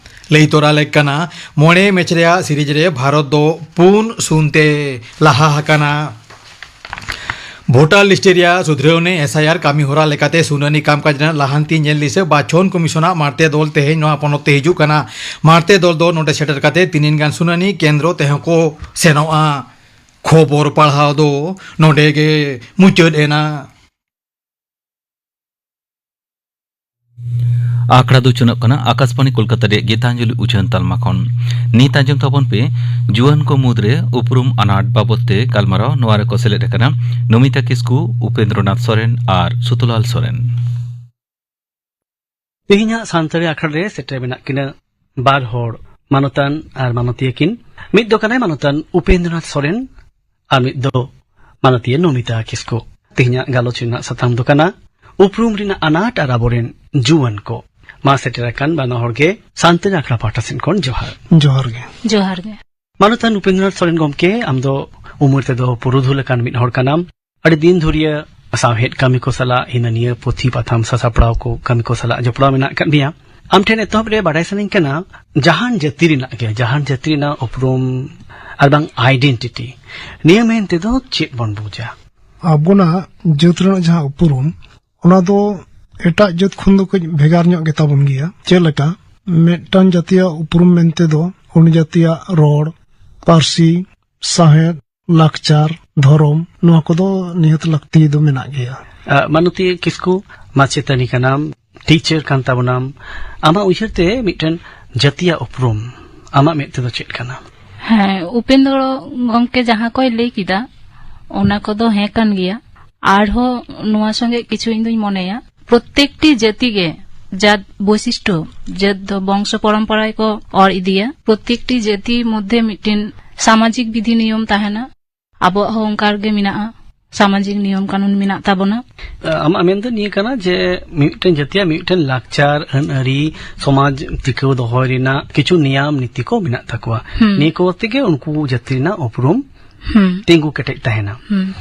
ᱞᱟᱹᱭ ᱛᱚᱨᱟ ᱞᱮᱠ ᱠᱟᱱᱟ, ᱢᱚᱬᱮ ᱢᱮᱪ ᱨᱮᱭᱟᱜ ᱥᱤᱨᱤᱡᱽ ᱨᱮ ᱵᱷᱟᱨᱚᱛ ᱫᱚ ᱯᱩᱱ ᱥᱩᱱ ᱛᱮ ᱞᱟᱦᱟ ᱟᱠᱟᱱᱟ᱾ ᱵᱷᱳᱴᱟᱨ ᱞᱤᱥᱴ ᱨᱮᱭᱟᱜ ᱥᱩᱫᱷᱨᱟᱹᱣᱱᱮ, ᱮᱥ ᱟᱭ ᱟᱨ, ᱠᱟᱹᱢᱤ ᱦᱚᱨᱟ ᱞᱮᱠᱟᱛᱮ ᱥᱩᱱᱟᱹᱱᱤ ᱠᱟᱢᱠᱟᱡᱽ ᱨᱮᱱᱟᱜ ᱞᱟᱦᱟᱱᱛᱤ ᱧᱮᱞ ᱫᱤᱥᱟᱹ ᱵᱟᱪᱷᱚᱱ ᱠᱚᱢᱤᱥᱚᱱᱟᱜ ᱢᱟᱲᱛᱮ ᱫᱚᱞ ᱛᱮᱦᱮᱧ ᱱᱚᱣᱟ ᱯᱚᱱᱚᱛ ᱛᱮ ᱦᱤᱡᱩᱜ ᱠᱟᱱᱟ᱾ ᱢᱟᱲᱛᱮ ᱫᱚᱞ ᱫᱚ ᱱᱚᱰᱮ ᱥᱮᱴᱮᱨ ᱠᱟᱛᱮ ᱛᱤᱱᱤᱱ ᱜᱟᱱ ᱥᱩᱱᱟᱹᱱᱤ ᱠᱮᱱᱫᱨᱚ ᱛᱮᱦᱚᱸ ᱠᱚ ᱥᱮᱱᱚᱜᱼᱟ᱾ ᱠᱷᱚᱵᱚᱨ ᱯᱟᱲᱦᱟᱣ ᱫᱚ ᱱᱚᱰᱮ ᱜᱮ ᱢᱩᱪᱟᱹᱫ ᱮᱱᱟ᱾ ᱟᱠᱷᱲᱟ ᱫᱚ ᱩᱪᱷᱟᱹᱱᱚᱜ ᱠᱟᱱᱟ ᱟᱠᱟᱥᱵᱟᱬᱤ ᱠᱳᱞᱠᱟᱛᱟ ᱨᱮᱭᱟᱜ ᱜᱤᱛᱟᱧᱡᱚᱞᱤ ᱩᱪᱷᱟᱹᱱ ᱛᱟᱞᱢᱟ ᱠᱷᱚᱱ᱾ ᱱᱤᱛ ᱟᱸᱡᱚᱢ ᱛᱟᱵᱚᱱ ᱯᱮ ᱡᱩᱣᱟᱹᱱ ᱠᱚ ᱢᱩᱫᱽᱨᱮ ᱩᱯᱨᱩᱢ ᱟᱱᱟᱴ ᱵᱟᱵᱚᱛ ᱛᱮ ᱜᱟᱞᱢᱟᱨᱟᱣ᱾ ᱱᱚᱣᱟ ᱨᱮᱠᱚ ᱥᱮᱞᱮᱫ ᱟᱠᱟᱱᱟ ᱱᱚᱢᱤᱛᱟ ᱠᱤᱥᱠᱩ, ᱩᱯᱮᱱᱫᱨᱚᱱᱟᱛᱷ ᱥᱚᱨᱮᱱ ᱟᱨ ᱥᱩᱛᱚᱞᱟᱞ ᱥᱚᱨᱮᱱ᱾ ᱛᱮᱦᱮᱧᱟᱜ ᱥᱟᱱᱛᱟᱲᱤ ᱟᱠᱷᱲᱟ ᱨᱮ ᱥᱮᱴᱮᱨ ᱢᱮᱱᱟᱜ ᱠᱤᱱᱟ ᱵᱟᱨ ᱦᱚᱲ ᱢᱟᱱᱚᱛᱟᱱ ᱟᱨ ᱢᱟᱱᱚᱛᱤᱭᱟᱹ ᱠᱤᱱ᱾ ᱢᱤᱫ ᱫᱚ ᱠᱟᱱᱟᱭ ᱢᱟᱱᱚᱛᱟᱱ ᱩᱯᱮᱱᱫᱨᱚᱱᱟᱛᱷ ᱥᱚᱨᱮᱱ ᱟᱨ ᱢᱤᱫ ᱫᱚ ᱢᱟᱱᱚᱛᱤᱭᱟᱹ ᱱᱚᱢᱤᱛᱟ ᱠᱤᱥᱠᱩ᱾ ᱛᱮᱦᱮᱧᱟᱜ ᱜᱟᱞᱚᱪ ᱨᱮᱱᱟᱜ ᱥᱟᱛᱟᱢ ᱫᱚ ᱠᱟᱱᱟ ᱩᱯᱨᱩᱢ ᱨᱮᱱᱟᱜ ᱟᱱᱟᱴ ᱟᱨ ᱟᱵᱚᱨᱮᱱ ᱡᱩᱣᱟᱹᱱ ᱠᱚ᱾ ᱢᱟ ᱥᱮᱴᱮᱨ ᱟᱠᱟᱱ ᱵᱟᱱᱟ ᱦᱚᱲ ᱜᱮ ᱥᱟᱱᱛᱟᱲᱤ ᱟᱠᱷᱲᱟ ᱯᱟᱦᱴᱟ ᱥᱮᱱ ᱠᱷᱚᱱ ᱡᱚᱦᱟᱨ᱾ ᱡᱚᱦᱟᱨ ᱜᱮ᱾ ᱡᱚᱦᱟᱨ ᱜᱮ᱾ ᱢᱟᱱᱚᱛᱟᱱ ᱩᱯᱮᱱᱫᱨᱚᱱᱟᱛᱷ ᱥᱚᱨᱮᱱ ᱜᱚᱢᱠᱮ, ᱟᱢ ᱫᱚ ᱩᱢᱮᱨ ᱛᱮᱫᱚ ᱯᱩᱨᱩᱫᱷᱩᱞ ᱟᱠᱟᱱ ᱢᱤᱫ ᱦᱚᱲ ᱠᱟᱱᱟᱢ᱾ ᱟᱹᱰᱤ ᱫᱤᱱ ᱫᱷᱩᱨᱤᱭᱟᱹ ᱥᱟᱶᱦᱮᱫ ᱠᱟᱹᱢᱤ ᱠᱚ ᱥᱟᱞᱟᱜ, ᱦᱤᱱᱟᱹ ᱱᱤᱭᱟᱹ ᱯᱩᱛᱷᱤ ᱯᱟᱛᱷᱟᱢ ᱥᱟᱥᱟᱯᱲᱟᱣ ᱠᱚ ᱠᱟᱹᱢᱤ ᱠᱚ ᱥᱟᱞᱟᱜ ᱡᱚᱯᱲᱟᱣ ᱢᱮᱱᱟᱜ ᱟᱠᱟᱫ ᱢᱮᱭᱟ᱾ ᱟᱢ ᱴᱷᱮᱱ ᱮᱛᱚᱦᱚᱵ ᱨᱮ ᱵᱟᱰᱟᱭ ᱥᱟᱱᱟᱧ ᱠᱟᱱᱟ, ᱡᱟᱦᱟᱱ ᱡᱟᱹᱛᱤ ᱨᱮᱱᱟᱜ ᱜᱮ, ᱡᱟᱦᱟᱱ ᱡᱟᱹᱛᱤ ᱨᱮᱱᱟᱜ ᱩᱯᱨᱩᱢ ᱟᱨ ᱵᱟᱝ ᱟᱭᱰᱮᱱᱴᱤᱴᱤ, ᱱᱤᱭᱟᱹ ᱢᱮᱱ ᱛᱮᱫᱚ ᱪᱮᱫ ᱵᱚᱱ ᱵᱩᱡᱟ? ᱟᱵᱚᱱᱟᱜ ᱡᱟᱹᱛ ᱨᱮᱱᱟᱜ ᱡᱟᱦᱟᱸ ᱩᱯᱨᱩᱢ, ᱚᱱᱟ ᱫᱚ ᱮᱴᱟᱜ ᱡᱟᱹᱛ ᱠᱷᱚᱱ ᱫᱚ ᱠᱟᱹᱡ ᱵᱷᱮᱜᱟᱨ ᱧᱚᱜ ᱜᱮᱛᱟ ᱵᱚᱱ ᱜᱮᱭᱟ᱾ ᱪᱮᱫ ᱞᱮᱠᱟ? ᱢᱤᱫᱴᱟᱝ ᱡᱟᱹᱛᱤᱭᱟᱜ ᱩᱯᱨᱩᱢ ᱢᱮᱱᱛᱮ ᱫᱚ ᱩᱱᱤ ᱡᱟᱹᱛᱤᱭᱟᱜ ᱨᱚᱲ, ᱯᱟᱹᱨᱥᱤ, ᱥᱟᱶᱦᱮᱫ, ᱞᱟᱠᱪᱟᱨ, ᱫᱷᱚᱨᱚᱢ, ᱱᱚᱣᱟ ᱠᱚᱫᱚ ᱱᱤᱦᱟᱹᱛ ᱞᱟᱹᱠᱛᱤ ᱫᱚ ᱢᱮᱱᱟᱜ ᱜᱮᱭᱟ᱾ ᱟ, ᱢᱟᱱᱚᱛᱤ ᱠᱤᱥᱠᱩ, ᱢᱟᱪᱮᱛᱟᱹᱱᱤ ᱠᱟᱱᱟᱢ, ᱴᱤᱪᱟᱨ ᱠᱟᱱ ᱛᱟᱵᱚᱱᱟᱢ, ᱟᱢᱟᱜ ᱩᱭᱦᱟᱹᱨ ᱛᱮ ᱢᱤᱫᱴᱮᱱ ᱡᱟᱹᱛᱤᱭᱟᱜ ᱩᱯᱨᱩᱢ ᱟᱢᱟᱜ ᱢᱮᱫ ᱛᱮᱫᱚ ᱪᱮᱫ ᱠᱟᱱᱟ? ᱦᱮᱸ, ᱩᱯᱮᱱᱫᱨᱚ ᱜᱚᱢᱠᱮ ᱡᱟᱦᱟᱸ ᱠᱚᱭ ᱞᱟᱹᱭ ᱠᱮᱫᱟ, ᱚᱱᱟ ᱠᱚᱫᱚ ᱦᱮᱸ ᱠᱟᱱ ᱜᱮᱭᱟ᱾ ᱟᱨᱦᱚᱸ ᱱᱚᱣᱟ ᱥᱚᱸᱜᱮ ᱠᱤᱪᱷᱩ ᱤᱧ ᱫᱩᱧ ᱢᱚᱱᱮᱭᱟ, ᱯᱨᱚᱛᱮᱠᱴᱤ ᱡᱟᱹᱛᱤ ᱜᱮ ᱡᱟᱛ ᱵᱳᱭᱥᱤᱥᱴᱚ, ᱡᱟᱹᱛ ᱫᱚ ᱵᱚᱝᱥᱚ ᱯᱚᱨᱚᱢᱯᱚᱨᱟ ᱜᱮᱠᱚ ᱚᱨ ᱤᱫᱤᱭᱟ᱾ ᱯᱨᱚᱛᱮᱠᱴᱤ ᱡᱟᱹᱛᱤ ᱢᱚᱫᱽᱫᱷᱮ ᱢᱤᱫᱴᱮᱱ ᱥᱟᱢᱟᱡᱤᱠ ᱵᱤᱫᱷᱤ ᱱᱤᱭᱚᱢ ᱛᱟᱦᱮᱱᱟ᱾ ᱟᱵᱚᱣᱟᱜ ᱦᱚᱸ ᱚᱱᱠᱟ ᱜᱮ ᱢᱮᱱᱟᱜᱼᱟ, ᱥᱟᱢᱟᱡᱤᱠ ᱱᱤᱭᱚᱢ ᱠᱟᱹᱱᱩᱱ ᱢᱮᱱᱟᱜ ᱛᱟᱵᱚᱱᱟ᱾ ᱟᱢᱟᱜ ᱢᱮᱱ ᱫᱚ ᱱᱤᱭᱟᱹ ᱠᱟᱱᱟ ᱡᱮ ᱢᱤᱫᱴᱮᱱ ᱡᱟᱹᱛᱤᱭᱟᱜ ᱢᱤᱫᱴᱮᱱ ᱞᱟᱠᱪᱟᱨ, ᱟᱹᱱ ᱟᱹᱨᱤ, ᱥᱚᱢᱟᱡᱽ ᱴᱤᱠᱟᱹᱣ ᱫᱚᱦᱚᱭ ᱨᱮᱱᱟᱜ ᱠᱤᱪᱷᱩ ᱱᱤᱭᱟᱢ ᱱᱤᱛᱤ ᱠᱚ ᱢᱮᱱᱟᱜ ᱛᱟᱠᱚᱣᱟ᱾ ᱦᱩᱸ᱾ ᱱᱤᱭᱟᱹ ᱠᱚ ᱛᱮᱜᱮ ᱩᱱᱠᱩ ᱡᱟᱹᱛᱤ ᱨᱮᱱᱟᱜ ᱩᱯᱨᱩᱢ ᱦᱩᱸ᱾ ᱛᱤᱸᱜᱩ ᱠᱮᱴᱮᱡ ᱛᱟᱦᱮᱱᱟ᱾ ᱦᱩᱸ᱾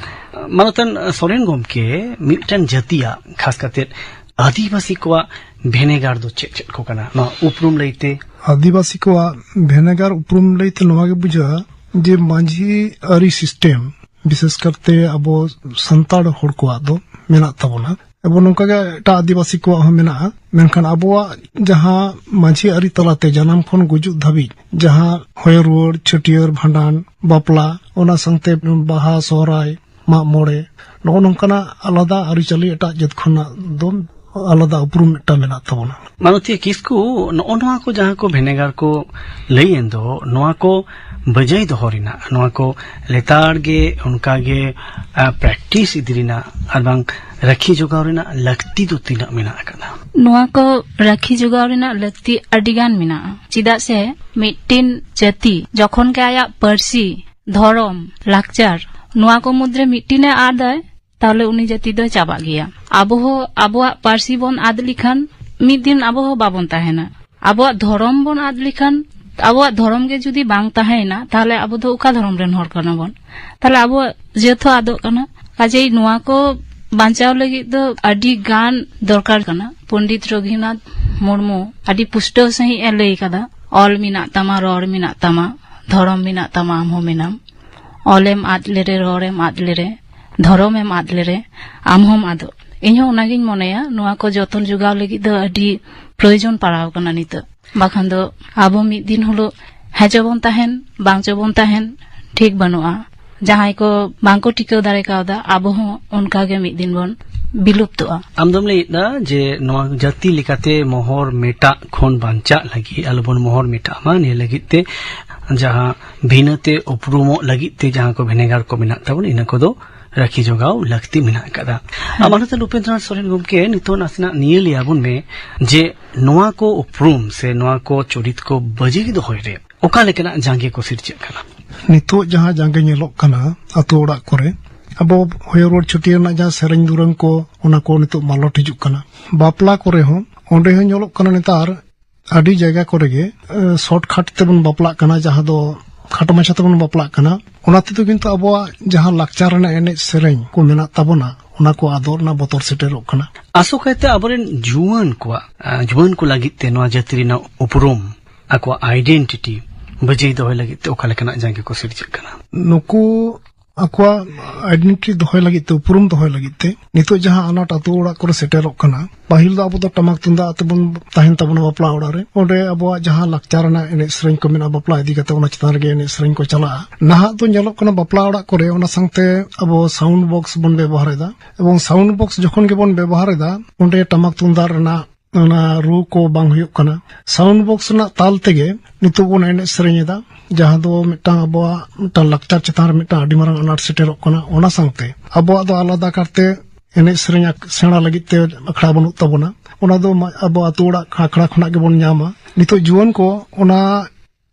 ᱢᱟᱱᱚᱛᱟᱱ ᱥᱚᱨᱮᱱ ᱜᱚᱢᱠᱮ, ᱢᱤᱫᱴᱮᱱ ᱡᱟᱹᱛᱤᱭᱟᱜ, ᱠᱷᱟᱥ ᱠᱟᱛᱮ ᱟᱹᱫᱤᱵᱟᱹᱥᱤ ᱠᱚᱣᱟᱜ ᱵᱷᱮᱱᱮᱜᱟᱨ ᱫᱚ ᱪᱮᱫ ᱪᱮᱫ ᱠᱚ ᱠᱟᱱᱟ ᱱᱚᱣᱟ ᱩᱯᱨᱩᱢ ᱞᱟᱹᱭᱛᱮ? ᱟᱹᱫᱤᱵᱟᱹᱥᱤ ᱠᱚᱣᱟᱜ ᱵᱷᱮᱱᱮᱜᱟᱨ ᱩᱯᱨᱩᱢ ᱞᱟᱹᱭᱛᱮ ᱱᱚᱣᱟ ᱜᱮ ᱵᱩᱡᱷᱟᱹᱜᱼᱟ ᱡᱮ ᱢᱟᱹᱡᱷᱤ ᱟᱹᱨᱤ ᱥᱤᱥᱴᱮᱢ, ᱵᱤᱥᱮᱥ ᱠᱟᱨᱛᱮ ᱟᱵᱚ ᱥᱟᱱᱛᱟᱲ ᱦᱚᱲ ᱠᱚᱣᱟᱜ ᱫᱚ ᱢᱮᱱᱟᱜ ᱛᱟᱵᱚᱱᱟ᱾ ᱮᱵᱚᱝ ᱱᱚᱝᱠᱟ ᱜᱮ ᱮᱴᱟᱜ ᱟᱹᱫᱤᱵᱟᱹᱥᱤ ᱠᱚᱣᱟᱜ ᱦᱚᱸ ᱢᱮᱱᱟᱜᱼᱟ, ᱢᱮᱱᱠᱷᱟᱱ ᱟᱵᱚᱣᱟᱜ ᱡᱟᱦᱟᱸ ᱢᱟᱹᱡᱷᱤ ᱟᱹᱨᱤ ᱛᱟᱞᱟᱛᱮ ᱡᱟᱱᱟᱢ ᱠᱷᱚᱱ ᱜᱩᱡᱩᱜ ᱫᱷᱟᱹᱵᱤᱡ ᱡᱟᱦᱟᱸ ᱦᱚᱭᱚ ᱨᱩᱣᱟᱹᱲ, ᱪᱷᱟᱹᱴᱭᱟᱹᱨ, ᱵᱷᱟᱸᱰᱟᱱ, ᱵᱟᱯᱞᱟ, ᱚᱱᱟ ᱥᱟᱶᱛᱮ ᱵᱟᱦᱟ, ᱥᱚᱦᱨᱟᱭ, ᱢᱟᱜ ᱢᱚᱬᱮ, ᱱᱚᱜᱼᱚ ᱱᱚᱝᱠᱟᱱᱟᱜ ᱟᱞᱟᱫᱟ ᱟᱹᱨᱤᱪᱟᱹᱞᱤ ᱮᱴᱟᱜ ᱡᱟᱹᱛ ᱠᱷᱚᱱᱟᱜ ᱫᱚ ᱟᱞᱟᱫᱟ ᱩᱯᱨᱩᱢ ᱢᱤᱫᱴᱟᱝ ᱢᱮᱱᱟᱜ ᱛᱟᱵᱚᱱᱟ᱾ ᱢᱟᱱᱚᱛᱤᱭᱟᱹ ᱠᱤᱥᱠᱩ, ᱱᱚᱜᱼᱚ ᱱᱚᱣᱟ ᱠᱚ ᱡᱟᱦᱟᱸ ᱠᱚ ᱵᱷᱮᱱᱮᱜᱟᱨ ᱠᱚ ᱞᱟᱹᱭᱮᱱ ᱫᱚ, ᱱᱚᱣᱟ ᱠᱚ ᱵᱟᱹᱡᱟᱹᱭ ᱫᱚᱦᱚ ᱨᱮᱱᱟᱜ, ᱱᱚᱣᱟ ᱠᱚ ᱞᱮᱛᱟᱲ ᱜᱮ ᱚᱱᱠᱟ ᱜᱮ, ᱟ, ᱯᱨᱮᱠᱴᱤᱥ ᱤᱫᱤ ᱨᱮᱱᱟᱜ ᱟᱨ ᱵᱟᱝ ᱨᱟᱹᱠᱷᱤ ᱡᱚᱜᱟᱣ ᱨᱮᱱᱟᱜ ᱞᱟᱹᱠᱛᱤ ᱫᱚ ᱛᱤᱱᱟᱹᱜ ᱢᱮᱱᱟᱜ ᱟᱠᱟᱫᱟ? ᱱᱚᱣᱟ ᱠᱚ ᱨᱟᱹᱠᱷᱤ ᱡᱚᱜᱟᱣ ᱨᱮᱱᱟᱜ ᱞᱟᱹᱠᱛᱤ ᱟᱹᱰᱤ ᱜᱟᱱ ᱢᱮᱱᱟᱜᱼᱟ, ᱪᱮᱫᱟᱜ ᱥᱮ ᱢᱤᱫᱴᱤᱱ ᱡᱟᱹᱛᱤ ᱡᱚᱠᱷᱚᱱ ᱜᱮ ᱟᱭᱟᱜ ᱯᱟᱹᱨᱥᱤ, ᱫᱷᱚᱨᱚᱢ, ᱞᱟᱠᱪᱟᱨ, ᱱᱚᱣᱟ ᱠᱚ ᱢᱩᱫᱽᱨᱮ ᱢᱤᱫᱴᱤᱱ ᱮ ᱟᱫᱟᱭ, ᱛᱟᱦᱞᱮ ᱩᱱᱤ ᱡᱟᱹᱛᱤ ᱫᱚᱭ ᱪᱟᱵᱟᱜ ᱜᱮᱭᱟ᱾ ᱟᱵᱚ ᱦᱚᱸ ᱟᱵᱚᱣᱟᱜ ᱯᱟᱹᱨᱥᱤ ᱵᱚᱱ ᱟᱫ ᱞᱮᱠᱷᱟᱱ ᱢᱤᱫ ᱫᱤᱱ ᱟᱵᱚ ᱦᱚᱸ ᱵᱟᱵᱚᱱ ᱛᱟᱦᱮᱱᱟ᱾ ᱟᱵᱚᱣᱟᱜ ᱫᱷᱚᱨᱚᱢ ᱵᱚᱱ ᱟᱫ ᱞᱮᱠᱷᱟᱱ, ᱟᱵᱚᱣᱟᱜ ᱫᱷᱚᱨᱚᱢ ᱜᱮ ᱡᱩᱫᱤ ᱵᱟᱝ ᱛᱟᱦᱮᱸᱭᱮᱱᱟ, ᱛᱟᱦᱞᱮ ᱟᱵᱚ ᱫᱚ ᱚᱠᱟ ᱫᱷᱚᱨᱚᱢ ᱨᱮᱱ ᱦᱚᱲ ᱠᱟᱱᱟ ᱵᱚᱱ? ᱛᱟᱦᱞᱮ ᱟᱵᱚᱣᱟᱜ ᱡᱟᱹᱛ ᱦᱚᱸ ᱟᱫᱚᱜ ᱠᱟᱱᱟ᱾ ᱠᱟᱡᱮᱭ ᱱᱚᱣᱟ ᱠᱚ ᱵᱟᱧᱪᱟᱣ ᱞᱟᱹᱜᱤᱫ ᱫᱚ ᱟᱹᱰᱤ ᱜᱟᱱ ᱫᱚᱨᱠᱟᱨ ᱠᱟᱱᱟ᱾ ᱯᱚᱱᱰᱤᱛ ᱨᱚᱜᱷᱩᱱᱟᱛᱷ ᱢᱩᱨᱢᱩ ᱟᱹᱰᱤ ᱯᱩᱥᱴᱟᱹᱣ ᱥᱟᱺᱦᱤᱡ ᱮ ᱞᱟᱹᱭ ᱠᱟᱫᱟ, "ᱚᱞ ᱢᱮᱱᱟᱜ ᱛᱟᱢᱟ, ᱨᱚᱲ ᱢᱮᱱᱟᱜ ᱛᱟᱢᱟ, ᱫᱷᱚᱨᱚᱢ ᱢᱮᱱᱟᱜ ᱛᱟᱢᱟ, ᱟᱢ ᱦᱚᱸ ᱢᱮᱱᱟᱢ᱾ ᱚᱞᱮᱢ ᱟᱫ ᱞᱮᱨᱮ, ᱨᱚᱲᱮᱢ ᱟᱫ ᱞᱮᱨᱮ, ᱫᱷᱚᱨᱚᱢᱮᱢ ᱟᱫ ᱞᱮᱨᱮ, ᱟᱢ ᱦᱚᱸᱢ ᱟᱫᱚᱜ᱾" ᱤᱧ ᱦᱚᱸ ᱚᱱᱟᱜᱤᱧ ᱢᱚᱱᱮᱭᱟ, ᱱᱚᱣᱟ ᱠᱚ ᱡᱚᱛᱚᱱ ᱡᱚᱜᱟᱣ ᱞᱟᱹᱜᱤᱫ ᱫᱚ ᱟᱹᱰᱤ ᱯᱨᱚᱭᱳᱡᱚᱱ ᱯᱟᱲᱟᱣ ᱠᱟᱱᱟ ᱱᱤᱛᱚᱜ᱾ ᱵᱟᱠᱷᱟᱱ ᱫᱚ ᱟᱵᱚ ᱢᱤᱫ ᱫᱤᱱ ᱦᱤᱞᱳᱜ ᱦᱮᱸ ᱪᱚᱵᱚᱱ ᱛᱟᱦᱮᱱ, ᱵᱟᱝ ᱪᱚᱵᱚᱱ ᱛᱟᱦᱮᱱ, ᱴᱷᱤᱠ ᱵᱟᱹᱱᱩᱜᱼᱟ᱾ ᱡᱟᱦᱟᱸᱭ ᱠᱚ ᱵᱟᱝ ᱠᱚ ᱴᱤᱠᱟᱹᱣ ᱫᱟᱲᱮ ᱠᱟᱣᱫᱟ, ᱟᱵᱚ ᱦᱚᱸ ᱚᱱᱠᱟ ᱜᱮ ᱢᱤᱫ ᱫᱤᱱ ᱵᱚᱱ ᱵᱤᱞᱩᱯᱛᱚᱜᱼᱟ᱾ ᱟᱢ ᱫᱚᱢ ᱞᱟᱹᱭᱮᱫᱟ ᱡᱮ ᱱᱚᱣᱟ ᱡᱟᱹᱛᱤ ᱞᱮᱠᱟᱛᱮ ᱢᱚᱦᱚᱨ ᱢᱮᱴᱟᱜ ᱠᱷᱚᱱ ᱵᱟᱧᱪᱟᱜ ᱞᱟᱹᱜᱤᱫ, ᱟᱞᱚᱵᱚᱱ ᱢᱚᱦᱚᱨ ᱢᱮᱴᱟᱜ ᱢᱟ, ᱱᱤᱭᱟᱹ ᱞᱟᱹᱜᱤᱫ ᱛᱮ ᱡᱟᱦᱟᱸ ᱵᱷᱤᱱᱟᱹᱛᱮ ᱩᱯᱨᱩᱢᱚᱜ ᱞᱟᱹᱜᱤᱫ ᱛᱮ ᱡᱟᱦᱟᱸ ᱠᱚ ᱵᱷᱮᱱᱮᱜᱟᱨ ᱠᱚ ᱢᱮᱱᱟᱜ ᱛᱟᱵᱚᱱ, ᱤᱱᱟᱹ ᱠᱚᱫᱚ ᱨᱟᱹᱠᱷᱤ ᱡᱚᱜᱟᱣ ᱞᱟᱹᱠᱛᱤ ᱢᱮᱱᱟᱜ ᱟᱠᱟᱫᱟ᱾ ᱟᱨ ᱢᱟᱱᱚᱛᱟᱱ ᱩᱯᱮᱱᱫᱨᱚᱱᱟᱛᱷ ᱥᱚᱨᱮᱱ ᱜᱚᱢᱠᱮ, ᱱᱤᱛᱚᱜ ᱱᱟᱥᱮᱱᱟᱜ ᱱᱤᱭᱟᱹ ᱞᱟᱹᱭ ᱟᱵᱚᱱ ᱢᱮ ᱡᱮ ᱱᱚᱣᱟ ᱠᱚ ᱩᱯᱨᱩᱢ ᱥᱮ ᱱᱚᱣᱟ ᱠᱚ ᱪᱚᱨᱤᱛ ᱠᱚ ᱵᱟᱹᱡᱤ ᱫᱚᱦᱚᱭ ᱨᱮ ᱚᱠᱟ ᱞᱮᱠᱟᱱᱟᱜ ᱡᱟᱸᱜᱮ ᱠᱚ ᱥᱤᱨᱡᱟᱹᱜ ᱠᱟᱱᱟ? ᱱᱤᱛᱚᱜ ᱡᱟᱦᱟᱸ ᱡᱟᱸᱜᱮ ᱧᱮᱞᱚᱜ ᱠᱟᱱᱟ ᱟᱛᱳ ᱚᱲᱟᱜ ᱠᱚᱨᱮ, ᱟᱵᱚ ᱦᱚᱭᱚ ᱨᱩᱣᱟᱹᱲ ᱪᱷᱟᱹᱴᱭᱟᱹᱨ ᱨᱮᱱᱟᱜ ᱡᱟᱦᱟᱸ ᱥᱮᱨᱮᱧ ᱫᱩᱨᱟᱹᱝ ᱠᱚ, ᱚᱱᱟ ᱠᱚ ᱱᱤᱛᱚᱜ ᱢᱟᱞᱚᱴ ᱦᱤᱡᱩᱜ ᱠᱟᱱᱟ᱾ ᱵᱟᱯᱞᱟ ᱠᱚᱨᱮ ᱦᱚᱸ, ᱚᱸᱰᱮ ᱦᱚᱸ ᱧᱮᱞᱚᱜ ᱠᱟᱱᱟ ᱱᱮᱛᱟᱨ ᱟᱹᱰᱤ ᱡᱟᱭᱜᱟ ᱠᱚᱨᱮ ᱜᱮ, ᱮ, ᱥᱚᱨᱴ ᱠᱟᱴ ᱛᱮᱵᱚᱱ ᱵᱟᱯᱞᱟᱜ ᱠᱟᱱᱟ, ᱡᱟᱦᱟᱸ ᱫᱚ ᱠᱷᱟᱴᱚ ᱢᱟᱪᱷᱟ ᱛᱮᱵᱚᱱ ᱵᱟᱯᱞᱟᱜ ᱠᱟᱱᱟ᱾ ᱚᱱᱟ ᱛᱮᱫᱚ ᱠᱤᱱᱛᱩ ᱟᱵᱚᱣᱟᱜ ᱡᱟᱦᱟᱸ ᱞᱟᱠᱪᱟᱨ ᱨᱮᱱᱟᱜ ᱮᱱᱮᱡ ᱥᱮᱨᱮᱧ ᱠᱚ ᱢᱮᱱᱟᱜ ᱛᱟᱵᱚᱱᱟ, ᱚᱱᱟ ᱠᱚ ᱟᱫᱚᱜ ᱨᱮᱱᱟᱜ ᱵᱚᱛᱚᱨ ᱥᱮᱴᱮᱨᱚᱜ ᱠᱟᱱᱟ᱾ ᱟᱥᱚᱠᱟᱭᱛᱮ ᱟᱵᱚᱨᱮᱱ ᱡᱩᱣᱟᱹᱱ ᱠᱚᱣᱟᱜ, ᱟ, ᱡᱩᱣᱟᱹᱱ ᱠᱚ ᱞᱟᱹᱜᱤᱫ ᱛᱮ ᱱᱚᱣᱟ ᱡᱟᱹᱛᱤ ᱨᱮᱱᱟᱜ ᱩᱯᱨᱩᱢ, ᱟᱠᱚᱣᱟᱜ ᱟᱭᱰᱮᱱᱴᱤᱴᱤ ᱵᱟᱹᱡᱟᱹᱭ ᱫᱚᱦᱚᱭ ᱞᱟᱹᱜᱤᱫ ᱛᱮ ᱚᱠᱟ ᱞᱮᱠᱟᱱᱟᱜ ᱡᱟᱸᱜᱮ ᱠᱚ ᱥᱤᱨᱡᱟᱹᱜ ᱠᱟᱱᱟ? ᱱᱩᱠᱩ ᱟᱠᱚᱣᱟᱜ ᱟᱭᱰᱮᱱᱴᱤᱴᱤ ᱫᱚᱦᱚᱭ ᱞᱟᱹᱜᱤᱫ ᱛᱮ, ᱩᱯᱨᱩᱢ ᱫᱚᱦᱚᱭ ᱞᱟᱹᱜᱤᱫ ᱛᱮ, ᱱᱤᱛᱚᱜ ᱡᱟᱦᱟᱸ ᱟᱱᱟᱴ ᱟᱛᱳ ᱚᱲᱟᱜ ᱠᱚᱨᱮ ᱥᱮᱴᱮᱨᱚᱜ ᱠᱟᱱᱟ, ᱯᱟᱹᱦᱤᱞ ᱫᱚ ᱟᱵᱚ ᱫᱚ ᱴᱟᱢᱟᱠ ᱛᱩᱢᱫᱟᱜ ᱟᱛᱮ ᱵᱚᱱ ᱛᱟᱦᱮᱱ ᱛᱟᱵᱚᱱᱟ ᱵᱟᱯᱞᱟ ᱚᱲᱟᱜ ᱨᱮ, ᱚᱸᱰᱮ ᱟᱵᱚᱣᱟᱜ ᱡᱟᱦᱟᱸ ᱞᱟᱠᱪᱟᱨ ᱨᱮᱱᱟᱜ ᱮᱱᱮᱡ ᱥᱮᱨᱮᱧ ᱠᱚ ᱢᱮᱱᱟᱜᱼᱟ, ᱵᱟᱯᱞᱟ ᱤᱫᱤ ᱠᱟᱛᱮ ᱚᱱᱟ ᱪᱮᱛᱟᱱ ᱨᱮᱜᱮ ᱮᱱᱮᱡ ᱥᱮᱨᱮᱧ ᱠᱚ ᱪᱟᱞᱟᱜᱼᱟ᱾ ᱱᱟᱦᱟᱜ ᱫᱚ ᱧᱮᱞᱚᱜ ᱠᱟᱱᱟ ᱵᱟᱯᱞᱟ ᱚᱲᱟᱜ ᱠᱚᱨᱮ ᱚᱱᱟ ᱥᱟᱶᱛᱮ ᱟᱵᱚ ᱥᱟᱣᱩᱱᱰ ᱵᱚᱠᱥ ᱵᱚᱱ ᱵᱮᱵᱚᱦᱟᱨ ᱮᱫᱟ, ᱮᱵᱚᱝ ᱥᱟᱣᱩᱱᱰ ᱵᱚᱠᱥ ᱡᱚᱠᱷᱚᱱ ᱜᱮᱵᱚᱱ ᱵᱮᱵᱚᱦᱟᱨ ᱮᱫᱟ, ᱚᱸᱰᱮ ᱴᱟᱢᱟᱠ ᱛᱩᱢᱫᱟᱜ ᱨᱮᱱᱟᱜ ᱚᱱᱟ ᱨᱩ ᱠᱚ ᱵᱟᱝ ᱦᱩᱭᱩᱜ ᱠᱟᱱᱟ᱾ ᱥᱟᱣᱩᱱᱰ ᱵᱚᱠᱥ ᱨᱮᱱᱟᱜ ᱛᱟᱞ ᱛᱮᱜᱮ ᱱᱤᱛᱚᱜ ᱵᱚᱱ ᱮᱱᱮᱡ ᱥᱮᱨᱮᱧ ᱮᱫᱟ, ᱡᱟᱦᱟᱸ ᱫᱚ ᱢᱤᱫᱴᱟᱝ ᱟᱵᱚᱣᱟᱜ ᱢᱤᱫᱴᱟᱝ ᱞᱟᱠᱪᱟᱨ ᱪᱮᱛᱟᱱ ᱨᱮ ᱢᱤᱫᱴᱟᱝ ᱟᱹᱰᱤ ᱢᱟᱨᱟᱝ ᱟᱱᱟᱴ ᱥᱮᱴᱮᱨᱚᱜ ᱠᱟᱱᱟ᱾ ᱚᱱᱟ ᱥᱟᱶᱛᱮ ᱟᱵᱚᱣᱟᱜ ᱫᱚ ᱟᱞᱟᱫᱟ ᱠᱟᱨᱛᱮ ᱮᱱᱮᱡ ᱥᱮᱨᱮᱧ ᱟᱠ-, ᱥᱮᱬᱟ ᱞᱟᱹᱜᱤᱫ ᱛᱮ ᱟᱠᱷᱲᱟ ᱵᱟᱹᱱᱩᱜ ᱛᱟᱵᱚᱱᱟ᱾ ᱚᱱᱟ ᱫᱚ ᱢᱟ-, ᱟᱵᱚ ᱟᱛᱳ ᱚᱲᱟᱜ ᱟᱠᱷᱲᱟ ᱠᱷᱚᱱᱟᱜ ᱜᱮᱵᱚᱱ ᱧᱟᱢᱟ᱾ ᱱᱤᱛᱚᱜ ᱡᱩᱣᱟᱹᱱ ᱠᱚ ᱚᱱᱟ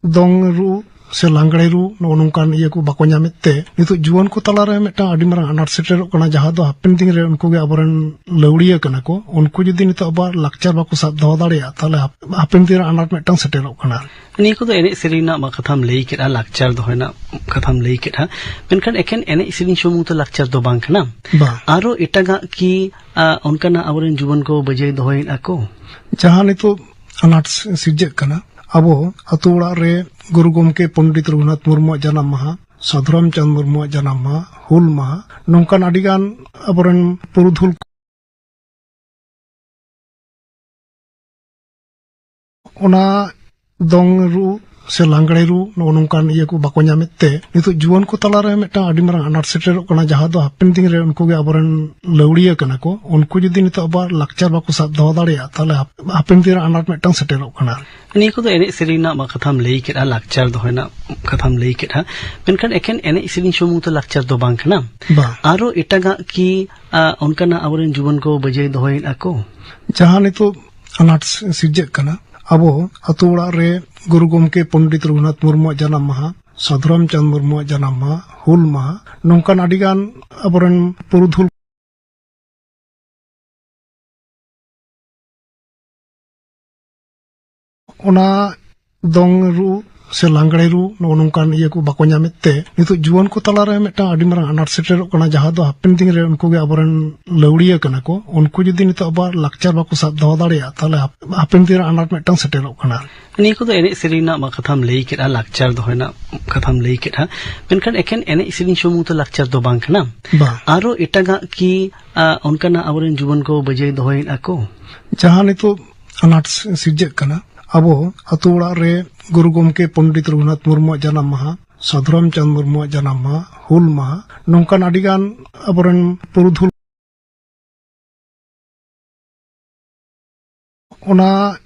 ᱫᱚᱝ ᱨᱩ ᱥᱮ ᱞᱟᱜᱽᱲᱮ ᱨᱩ ᱱᱚᱜᱼᱚ ᱱᱚᱝᱠᱟᱱ ᱤᱭᱟᱹ ᱠᱚ ᱵᱟᱠᱚ ᱧᱟᱢᱮᱫ ᱛᱮ ᱱᱤᱛᱚᱜ ᱡᱩᱣᱟᱹᱱ ᱠᱚ ᱛᱟᱞᱟᱨᱮ ᱢᱤᱫᱴᱟᱝ ᱟᱹᱰᱤ ᱢᱟᱨᱟᱝ ᱟᱱᱟᱴ ᱥᱮᱴᱮᱨᱚᱜ ᱠᱟᱱᱟ, ᱡᱟᱦᱟᱸ ᱫᱚ ᱦᱟᱯᱮᱱ ᱫᱤᱱ ᱨᱮ ᱩᱱᱠᱩ ᱜᱮ ᱟᱵᱚᱨᱮᱱ ᱞᱟᱹᱣᱲᱤᱭᱟᱹ ᱠᱟᱱᱟ ᱠᱚ᱾ ᱩᱱᱠᱩ ᱡᱩᱫᱤ ᱱᱤᱛᱚᱜ ᱟᱵᱚᱣᱟᱜ ᱞᱟᱠᱪᱟᱨ ᱵᱟᱠᱚ ᱥᱟᱵ ᱫᱚᱦᱚ ᱫᱟᱲᱮᱭᱟᱜᱼᱟ, ᱛᱟᱦᱚᱞᱮ ᱦᱟᱯ-, ᱦᱟᱯᱮᱱ ᱫᱤᱱ ᱨᱮ ᱟᱱᱟᱴ ᱢᱤᱫᱴᱟᱝ ᱥᱮᱴᱮᱨᱚᱜ ᱠᱟᱱᱟ᱾ ᱱᱤᱭᱟᱹ ᱠᱚᱫᱚ ᱮᱱᱮᱡ ᱥᱮᱨᱮᱧ ᱨᱮᱱᱟᱜ ᱢᱟ ᱠᱟᱛᱷᱟᱢ ᱞᱟᱹᱭ ᱠᱮᱫᱼᱟ, ᱞᱟᱠᱪᱟᱨ ᱫᱚᱦᱚ ᱨᱮᱱᱟᱜ ᱠᱟᱛᱷᱟᱢ ᱞᱟᱹᱭ ᱠᱮᱫᱼᱟ, ᱢᱮᱱᱠᱷᱟᱱ ᱮᱠᱮᱱ ᱮᱱᱮᱡ ᱥᱮᱨᱮᱧ ᱥᱩᱢᱩᱝ ᱛᱮ ᱞᱟᱠᱪᱟᱨ ᱫᱚ ᱵᱟᱝ ᱠᱟᱱᱟ᱾ ᱵᱟᱝ᱾ ᱟᱨᱚ ᱮᱴᱟᱜᱟᱜ ᱠᱤ, ᱟ, ᱚᱱᱠᱟᱱᱟᱜ ᱟᱵᱚᱨᱮᱱ ᱡᱩᱣᱟᱹᱱ ᱠᱚ ᱵᱟᱹᱡᱟᱹᱭ ᱫᱚᱦᱚᱭᱮᱫᱼᱟ ᱠᱚ? ᱡᱟᱦᱟᱸ ᱱᱤᱛᱚᱜ ᱟᱱᱟᱴ ᱥᱤᱨᱡᱟᱹᱜ ᱠᱟᱱᱟ, ᱟᱵᱚ ᱟᱛᱳ ᱚᱲᱟᱜ ᱨᱮ ᱜᱩᱨᱩ ᱜᱚᱢᱠᱮ ᱯᱚᱱᱰᱤᱛ ᱨᱚᱜᱷᱩᱱᱟᱛᱷ ᱢᱩᱨᱢᱩᱣᱟᱜ ᱡᱟᱱᱟᱢ ᱢᱟᱦᱟ, ᱥᱟᱫᱷᱩ ᱨᱟᱢᱪᱟᱸᱫᱽ ᱢᱩᱨᱢᱩᱣᱟᱜ ᱡᱟᱱᱟᱢ ᱢᱟᱦᱟ, ᱦᱩᱞ ᱢᱟᱦᱟ, ᱱᱚᱝᱠᱟᱱ ᱟᱹᱰᱤᱜᱟᱱ ᱟᱵᱚᱨᱮᱱ ᱯᱩᱨᱩᱫᱷᱩᱞ ᱚᱱᱟ ᱫᱚᱝ ᱨᱩ ᱥᱮ ᱞᱟᱜᱽᱲᱮ ᱨᱩ, ᱱᱚᱜᱼᱚ ᱱᱚᱝᱠᱟᱱ ᱤᱭᱟᱹ ᱠᱚ ᱵᱟᱠᱚ ᱧᱟᱢᱮᱫ ᱛᱮ ᱱᱤᱛᱚᱜ ᱡᱩᱣᱟᱹᱱ ᱠᱚ ᱛᱟᱞᱟᱨᱮ ᱢᱤᱫᱴᱟᱝ ᱟᱹᱰᱤ ᱢᱟᱨᱟᱝ ᱟᱱᱟᱴ ᱥᱮᱴᱮᱨᱚᱜ ᱠᱟᱱᱟ, ᱡᱟᱦᱟᱸ ᱫᱚ ᱦᱟᱯᱮᱱ ᱫᱤᱱ ᱨᱮ ᱩᱱᱠᱩ ᱜᱮ ᱟᱵᱚᱨᱮᱱ ᱞᱟᱹᱣᱲᱤᱭᱟᱹ ᱠᱟᱱᱟ ᱠᱚ᱾ ᱩᱱᱠᱩ ᱡᱩᱫᱤ ᱱᱤᱛᱚᱜ ᱟᱵᱚᱣᱟᱜ ᱞᱟᱠᱪᱟᱨ ᱵᱟᱠᱚ ᱥᱟᱵ ᱫᱚᱦᱚ ᱫᱟᱲᱮᱭᱟᱜᱼᱟ, ᱛᱟᱦᱚᱞᱮ ᱦᱟᱯ-, ᱦᱟᱯᱮᱱ ᱫᱤᱱ ᱨᱮ ᱟᱱᱟᱴ ᱢᱤᱫᱴᱟᱝ ᱥᱮᱴᱮᱨᱚᱜ ᱠᱟᱱᱟ᱾ ᱱᱤᱭᱟᱹ ᱠᱚᱫᱚ ᱮᱱᱮᱡ ᱥᱮᱨᱮᱧ ᱨᱮᱱᱟᱜ ᱢᱟ ᱠᱟᱛᱷᱟᱢ ᱞᱟᱹᱭ ᱠᱮᱫᱼᱟ, ᱞᱟᱠᱪᱟᱨ ᱫᱚᱦᱚ ᱨᱮᱱᱟᱜ ᱠᱟᱛᱷᱟᱢ ᱞᱟᱹᱭ ᱠᱮᱫᱼᱟ, ᱢᱮᱱᱠᱷᱟᱱ ᱮᱠᱮᱱ ᱮᱱᱮᱡ ᱥᱮᱨᱮᱧ ᱥᱩᱢᱩᱝ ᱛᱮ ᱞᱟᱠᱪᱟᱨ ᱫᱚ ᱵᱟᱝ ᱠᱟᱱᱟ᱾ ᱵᱟᱝ᱾ ᱟᱨᱚ ᱮᱴᱟᱜᱟᱜ ᱠᱤ, ᱟ, ᱚᱱᱠᱟᱱᱟᱜ ᱟᱵᱚᱨᱮᱱ ᱡᱩᱣᱟᱹᱱ ᱠᱚ ᱵᱟᱹᱡᱟᱹᱭ ᱫᱚᱦᱚᱭᱮᱫᱼᱟ ᱠᱚ? ᱡᱟᱦᱟᱸ ᱱᱤᱛᱚᱜ ᱟᱱᱟᱴ ᱥᱤᱨᱡᱟᱹᱜ ᱠᱟᱱᱟ, ᱟᱵᱚ ᱟᱛᱳ ᱚᱲᱟᱜ ᱨᱮ ᱜᱩᱨᱩ ᱜᱚᱢᱠᱮ ᱯᱚᱱᱰᱤᱛ ᱨᱚᱜᱷᱩᱱᱟᱛᱷ ᱢᱩᱨᱢᱩᱣᱟᱜ ᱡᱟᱱᱟᱢ ᱢᱟᱦᱟ, ᱥᱟᱫᱷᱩ ᱨᱟᱢᱪᱟᱸᱫᱽ ᱢᱩᱨᱢᱩᱣᱟᱜ ᱡᱟᱱᱟᱢ ᱢᱟᱦᱟ, ᱦᱩᱞ ᱢᱟᱦᱟ, ᱱᱚᱝᱠᱟᱱ ᱟᱹᱰᱤᱜᱟᱱ ᱟᱵᱚᱨᱮᱱ ᱯᱩᱨᱩᱫᱷᱩᱞ ᱚᱱᱟ ᱫᱚᱝ ᱨᱩ ᱥᱮ ᱞᱟᱜᱽᱲᱮ ᱨᱩ, ᱱᱚᱜᱼᱚ ᱱᱚᱝᱠᱟᱱ ᱤᱭᱟᱹ ᱠᱚ ᱵᱟᱠᱚ ᱧᱟᱢᱮᱫ ᱛᱮ ᱱᱤᱛᱚᱜ ᱡᱩᱣᱟᱹᱱ ᱠᱚ ᱛᱟᱞᱟᱨᱮ ᱢᱤᱫᱴᱟᱝ ᱟᱹᱰᱤ ᱢᱟᱨᱟᱝ ᱟᱱᱟᱴ ᱥᱮᱴᱮᱨᱚᱜ ᱠᱟᱱᱟ, ᱡᱟᱦᱟᱸ ᱫᱚ ᱦᱟᱯᱮᱱ ᱫᱤᱱ ᱨᱮ ᱩᱱᱠᱩ ᱜᱮ ᱟᱵᱚᱨᱮᱱ ᱞᱟᱹᱣᱲᱤᱭᱟᱹ ᱠᱟᱱᱟ ᱠᱚ᱾ ᱩᱱᱠᱩ ᱡᱩᱫᱤ ᱱᱤᱛᱚᱜ ᱟᱵᱚᱣᱟᱜ ᱞᱟᱠᱪᱟᱨ ᱵᱟᱠᱚ ᱥᱟᱵ ᱫᱚᱦᱚ ᱫᱟᱲᱮᱭᱟᱜᱼᱟ, ᱛᱟᱦᱚᱞᱮ ᱦᱟᱯ-, ᱦᱟᱯᱮᱱ ᱫᱤᱱ ᱨᱮ ᱟᱱᱟᱴ ᱢᱤᱫᱴᱟᱝ ᱥᱮᱴᱮᱨᱚᱜ ᱠᱟᱱᱟ᱾ ᱱᱤᱭᱟᱹ ᱠᱚᱫᱚ ᱮᱱᱮᱡ ᱥᱮᱨᱮᱧ ᱨᱮᱱᱟᱜ ᱢᱟ ᱠᱟᱛᱷᱟᱢ ᱞᱟᱹᱭ ᱠᱮᱫᱼᱟ, ᱞᱟᱠᱪᱟᱨ ᱫᱚᱦᱚ ᱨᱮᱱᱟᱜ ᱠᱟᱛᱷᱟᱢ ᱞᱟᱹᱭ ᱠᱮᱫᱼᱟ, ᱢᱮᱱᱠᱷᱟᱱ ᱮᱠᱮᱱ ᱮᱱᱮᱡ ᱥᱮᱨᱮᱧ ᱥᱩᱢᱩᱝ ᱛᱮ ᱞᱟᱠᱪᱟᱨ ᱫᱚ ᱵᱟᱝ ᱠᱟᱱᱟ᱾ ᱵᱟᱝ᱾ ᱟᱨᱚ ᱮᱴᱟᱜᱟᱜ ᱠᱤ, ᱟ, ᱚᱱᱠᱟᱱᱟᱜ ᱟᱵᱚᱨᱮᱱ ᱡᱩᱣᱟᱹᱱ ᱠᱚ ᱵᱟᱹᱡᱟᱹᱭ ᱫᱚᱦᱚᱭᱮᱫᱼᱟ ᱠᱚ? ᱡᱟᱦᱟᱸ ᱱᱤᱛᱚᱜ ᱟᱱᱟᱴ ᱥᱤᱨᱡᱟᱹᱜ ᱠᱟᱱᱟ, ᱟᱵᱚ ᱟᱛᱳ ᱚᱲᱟᱜ ᱨᱮ ᱜᱩᱨᱩ ᱜᱚᱢᱠᱮ ᱯᱚᱱᱰᱤᱛ ᱨᱚᱜᱷᱩᱱᱟᱛᱷ ᱢᱩᱨᱢᱩᱣᱟᱜ ᱡᱟᱱᱟᱢ ᱢᱟᱦᱟ, ᱥᱟᱫᱷᱩ ᱨᱟᱢᱪᱟᱸᱫᱽ ᱢᱩᱨᱢᱩᱣᱟᱜ ᱡᱟᱱᱟᱢ ᱢᱟᱦᱟ, ᱦᱩᱞ ᱢᱟᱦᱟ, ᱱᱚᱝᱠᱟᱱ ᱟᱹᱰᱤᱜᱟᱱ ᱟᱵᱚᱨᱮᱱ ᱯᱩᱨᱩᱫᱷᱩᱞ ᱚᱱᱟ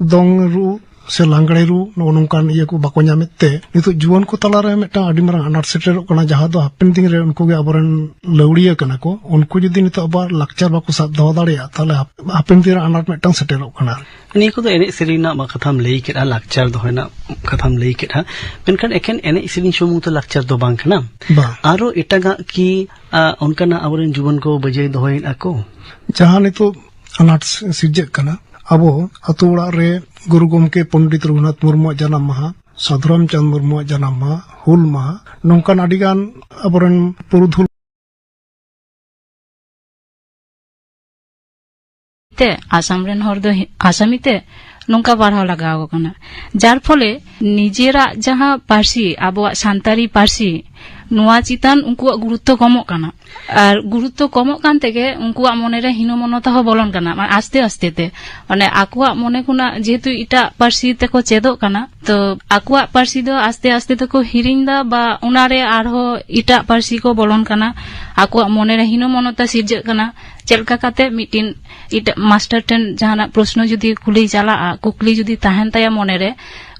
ᱫᱚᱝ ᱨᱩ ᱥᱮ ᱞᱟᱜᱽᱲᱮ ᱨᱩ, ᱱᱚᱜᱼᱚ ᱱᱚᱝᱠᱟᱱ ᱤᱭᱟᱹ ᱠᱚ ᱵᱟᱠᱚ ᱧᱟᱢᱮᱫ ᱛᱮ ᱱᱤᱛᱚᱜ ᱡᱩᱣᱟᱹᱱ ᱠᱚ ᱛᱟᱞᱟᱨᱮ ᱢᱤᱫᱴᱟᱝ ᱟᱹᱰᱤ ᱢᱟᱨᱟᱝ ᱟᱱᱟᱴ ᱥᱮᱴᱮᱨᱚᱜ ᱠᱟᱱᱟ, ᱡᱟᱦᱟᱸ ᱫᱚ ᱦᱟᱯᱮᱱ ᱫᱤᱱ ᱨᱮ ᱩᱱᱠᱩ ᱜᱮ ᱟᱵᱚᱨᱮᱱ ᱞᱟᱹᱣᱲᱤᱭᱟᱹ ᱠᱟᱱᱟ ᱠᱚ᱾ ᱩᱱᱠᱩ ᱡᱩᱫᱤ ᱱᱤᱛᱚᱜ ᱟᱵᱚᱣᱟᱜ ᱞᱟᱠᱪᱟᱨ ᱵᱟᱠᱚ ᱥᱟᱵ ᱫᱚᱦᱚ ᱫᱟᱲᱮᱭᱟᱜᱼᱟ, ᱛᱟᱦᱚᱞᱮ ᱦᱟᱯ-, ᱦᱟᱯᱮᱱ ᱫᱤᱱ ᱨᱮ ᱟᱱᱟᱴ ᱢᱤᱫᱴᱟᱝ ᱥᱮᱴᱮᱨᱚᱜ ᱠᱟᱱᱟ᱾ ᱱᱤᱭᱟᱹ ᱠᱚᱫᱚ ᱮᱱᱮᱡ ᱥᱮᱨᱮᱧ ᱨᱮᱱᱟᱜ ᱢᱟ ᱠᱟᱛᱷᱟᱢ ᱞᱟᱹᱭ ᱠᱮᱫᱼᱟ, ᱞᱟᱠᱪᱟᱨ ᱫᱚᱦᱚ ᱨᱮᱱᱟᱜ ᱠᱟᱛᱷᱟᱢ ᱞᱟᱹᱭ ᱠᱮᱫᱼᱟ, ᱢᱮᱱᱠᱷᱟᱱ ᱮᱠᱮᱱ ᱮᱱᱮᱡ ᱥᱮᱨᱮᱧ ᱥᱩᱢᱩᱝ ᱛᱮ ᱞᱟᱠᱪᱟᱨ ᱫᱚ ᱵᱟᱝ ᱠᱟᱱᱟ᱾ ᱵᱟᱝ᱾ ᱟᱨᱚ ᱮᱴᱟᱜᱟᱜ ᱠᱤ, ᱟ, ᱚᱱᱠᱟᱱᱟᱜ ᱟᱵᱚᱨᱮᱱ ᱡᱩᱣᱟᱹᱱ ᱠᱚ ᱵᱟᱹᱡᱟᱹᱭ ᱫᱚᱦᱚᱭᱮᱫᱼᱟ ᱠᱚ? ᱡᱟᱦᱟᱸ ᱱᱤᱛᱚᱜ ᱟᱱᱟᱴ ᱥᱤᱨᱡᱟᱹᱜ ᱠᱟᱱᱟ, ᱟᱵᱚ ᱟᱛᱳ ᱚᱲᱟᱜ ᱨᱮ ᱜᱩᱨᱩ ᱜᱚᱢᱠᱮ ᱯᱚᱱᱰᱤᱛ ᱨᱚᱜᱷᱩᱱᱟᱛᱷ ᱢᱩᱨᱢᱩᱣᱟᱜ ᱡᱟᱱᱟᱢ ᱢᱟᱦᱟ, ᱥᱟᱫᱷᱩ ᱨᱟᱢᱪᱟᱸᱫᱽ ᱢᱩᱨᱢᱩᱣᱟᱜ ᱡᱟᱱᱟᱢ ᱢᱟᱦᱟ, ᱦᱩᱞ ᱢᱟᱦᱟ, ᱱᱚᱝᱠᱟᱱ ᱟᱹᱰᱤᱜᱟᱱ ᱟᱵᱚᱨᱮᱱ ᱯᱩᱨᱩᱫᱷᱩᱞ ᱛᱮ ᱟᱥᱟᱢ ᱨᱮᱱ ᱦᱚᱲ ᱫᱚ ᱦᱤ-, ᱟᱥᱟᱢᱤ ᱛᱮ ᱱᱚᱝᱠᱟ ᱯᱟᱲᱦᱟᱣ ᱞᱟᱜᱟᱣ ᱟᱠᱚ ᱠᱟᱱᱟ, ᱡᱟᱨ ᱯᱷᱚᱞᱮ ᱱᱤᱡᱮᱨᱟᱜ ᱡᱟᱦᱟᱸ ᱯᱟᱹᱨᱥᱤ, ᱟᱵᱚᱣᱟᱜ ᱥᱟᱱᱛᱟᱲᱤ ᱯᱟᱹᱨᱥᱤ, ᱱᱚᱣᱟ ᱪᱮᱛᱟᱱ ᱩᱱᱠᱩᱣᱟᱜ ᱜᱩᱨᱩᱛᱛᱚ ᱠᱚᱢᱚᱜ ᱠᱟᱱᱟ᱾ ᱟᱨ ᱜᱩᱨᱩᱛᱛᱚ ᱠᱚᱢᱚᱜ ᱠᱟᱱ ᱛᱮᱜᱮ ᱩᱱᱠᱩᱣᱟᱜ ᱢᱚᱱᱮᱨᱮ ᱦᱤᱱᱚᱢᱚᱱᱚᱛᱟ ᱦᱚᱸ ᱵᱚᱞᱚᱱ ᱠᱟᱱᱟ, ᱢᱟᱱᱮ ᱟᱥᱛᱮ ᱟᱥᱛᱮ ᱛᱮ᱾ ᱢᱟᱱᱮ ᱟᱠᱚᱣᱟᱜ ᱢᱚᱱᱮ ᱠᱷᱚᱱᱟᱜ ᱡᱮᱦᱮᱛᱩ ᱮᱴᱟᱜ ᱯᱟᱹᱨᱥᱤ ᱛᱮᱠᱚ ᱪᱮᱫᱚᱜ ᱠᱟᱱᱟ, ᱛᱚ ᱟᱠᱚᱣᱟᱜ ᱯᱟᱹᱨᱥᱤ ᱫᱚ ᱟᱥᱛᱮ ᱟᱥᱛᱮ ᱛᱮᱠᱚ ᱦᱤᱲᱤᱧ ᱫᱟ, ᱵᱟ ᱚᱱᱟᱨᱮ ᱟᱨᱦᱚᱸ ᱮᱴᱟᱜ ᱯᱟᱹᱨᱥᱤ ᱠᱚ ᱵᱚᱞᱚᱱ ᱠᱟᱱᱟ᱾ ᱟᱠᱚᱣᱟᱜ ᱢᱚᱱᱮᱨᱮ ᱦᱤᱱᱚᱢᱚᱱᱚᱛᱟ ᱥᱤᱨᱡᱟᱹᱜ ᱠᱟᱱᱟ᱾ ᱪᱮᱫ ᱞᱮᱠᱟ ᱠᱟᱛᱮ ᱢᱤᱫᱴᱤᱱ ᱮᱴᱟᱜ ᱢᱟᱥᱴᱟᱨ ᱴᱷᱮᱱ ᱡᱟᱦᱟᱱᱟᱜ ᱯᱨᱚᱥᱱᱚ ᱡᱩᱫᱤ ᱠᱩᱞᱤ ᱪᱟᱞᱟᱜᱼᱟ, ᱠᱩᱠᱞᱤ ᱡᱩᱫᱤ ᱛᱟᱦᱮᱱ ᱛᱟᱭᱟ ᱢᱚᱱᱮᱨᱮ,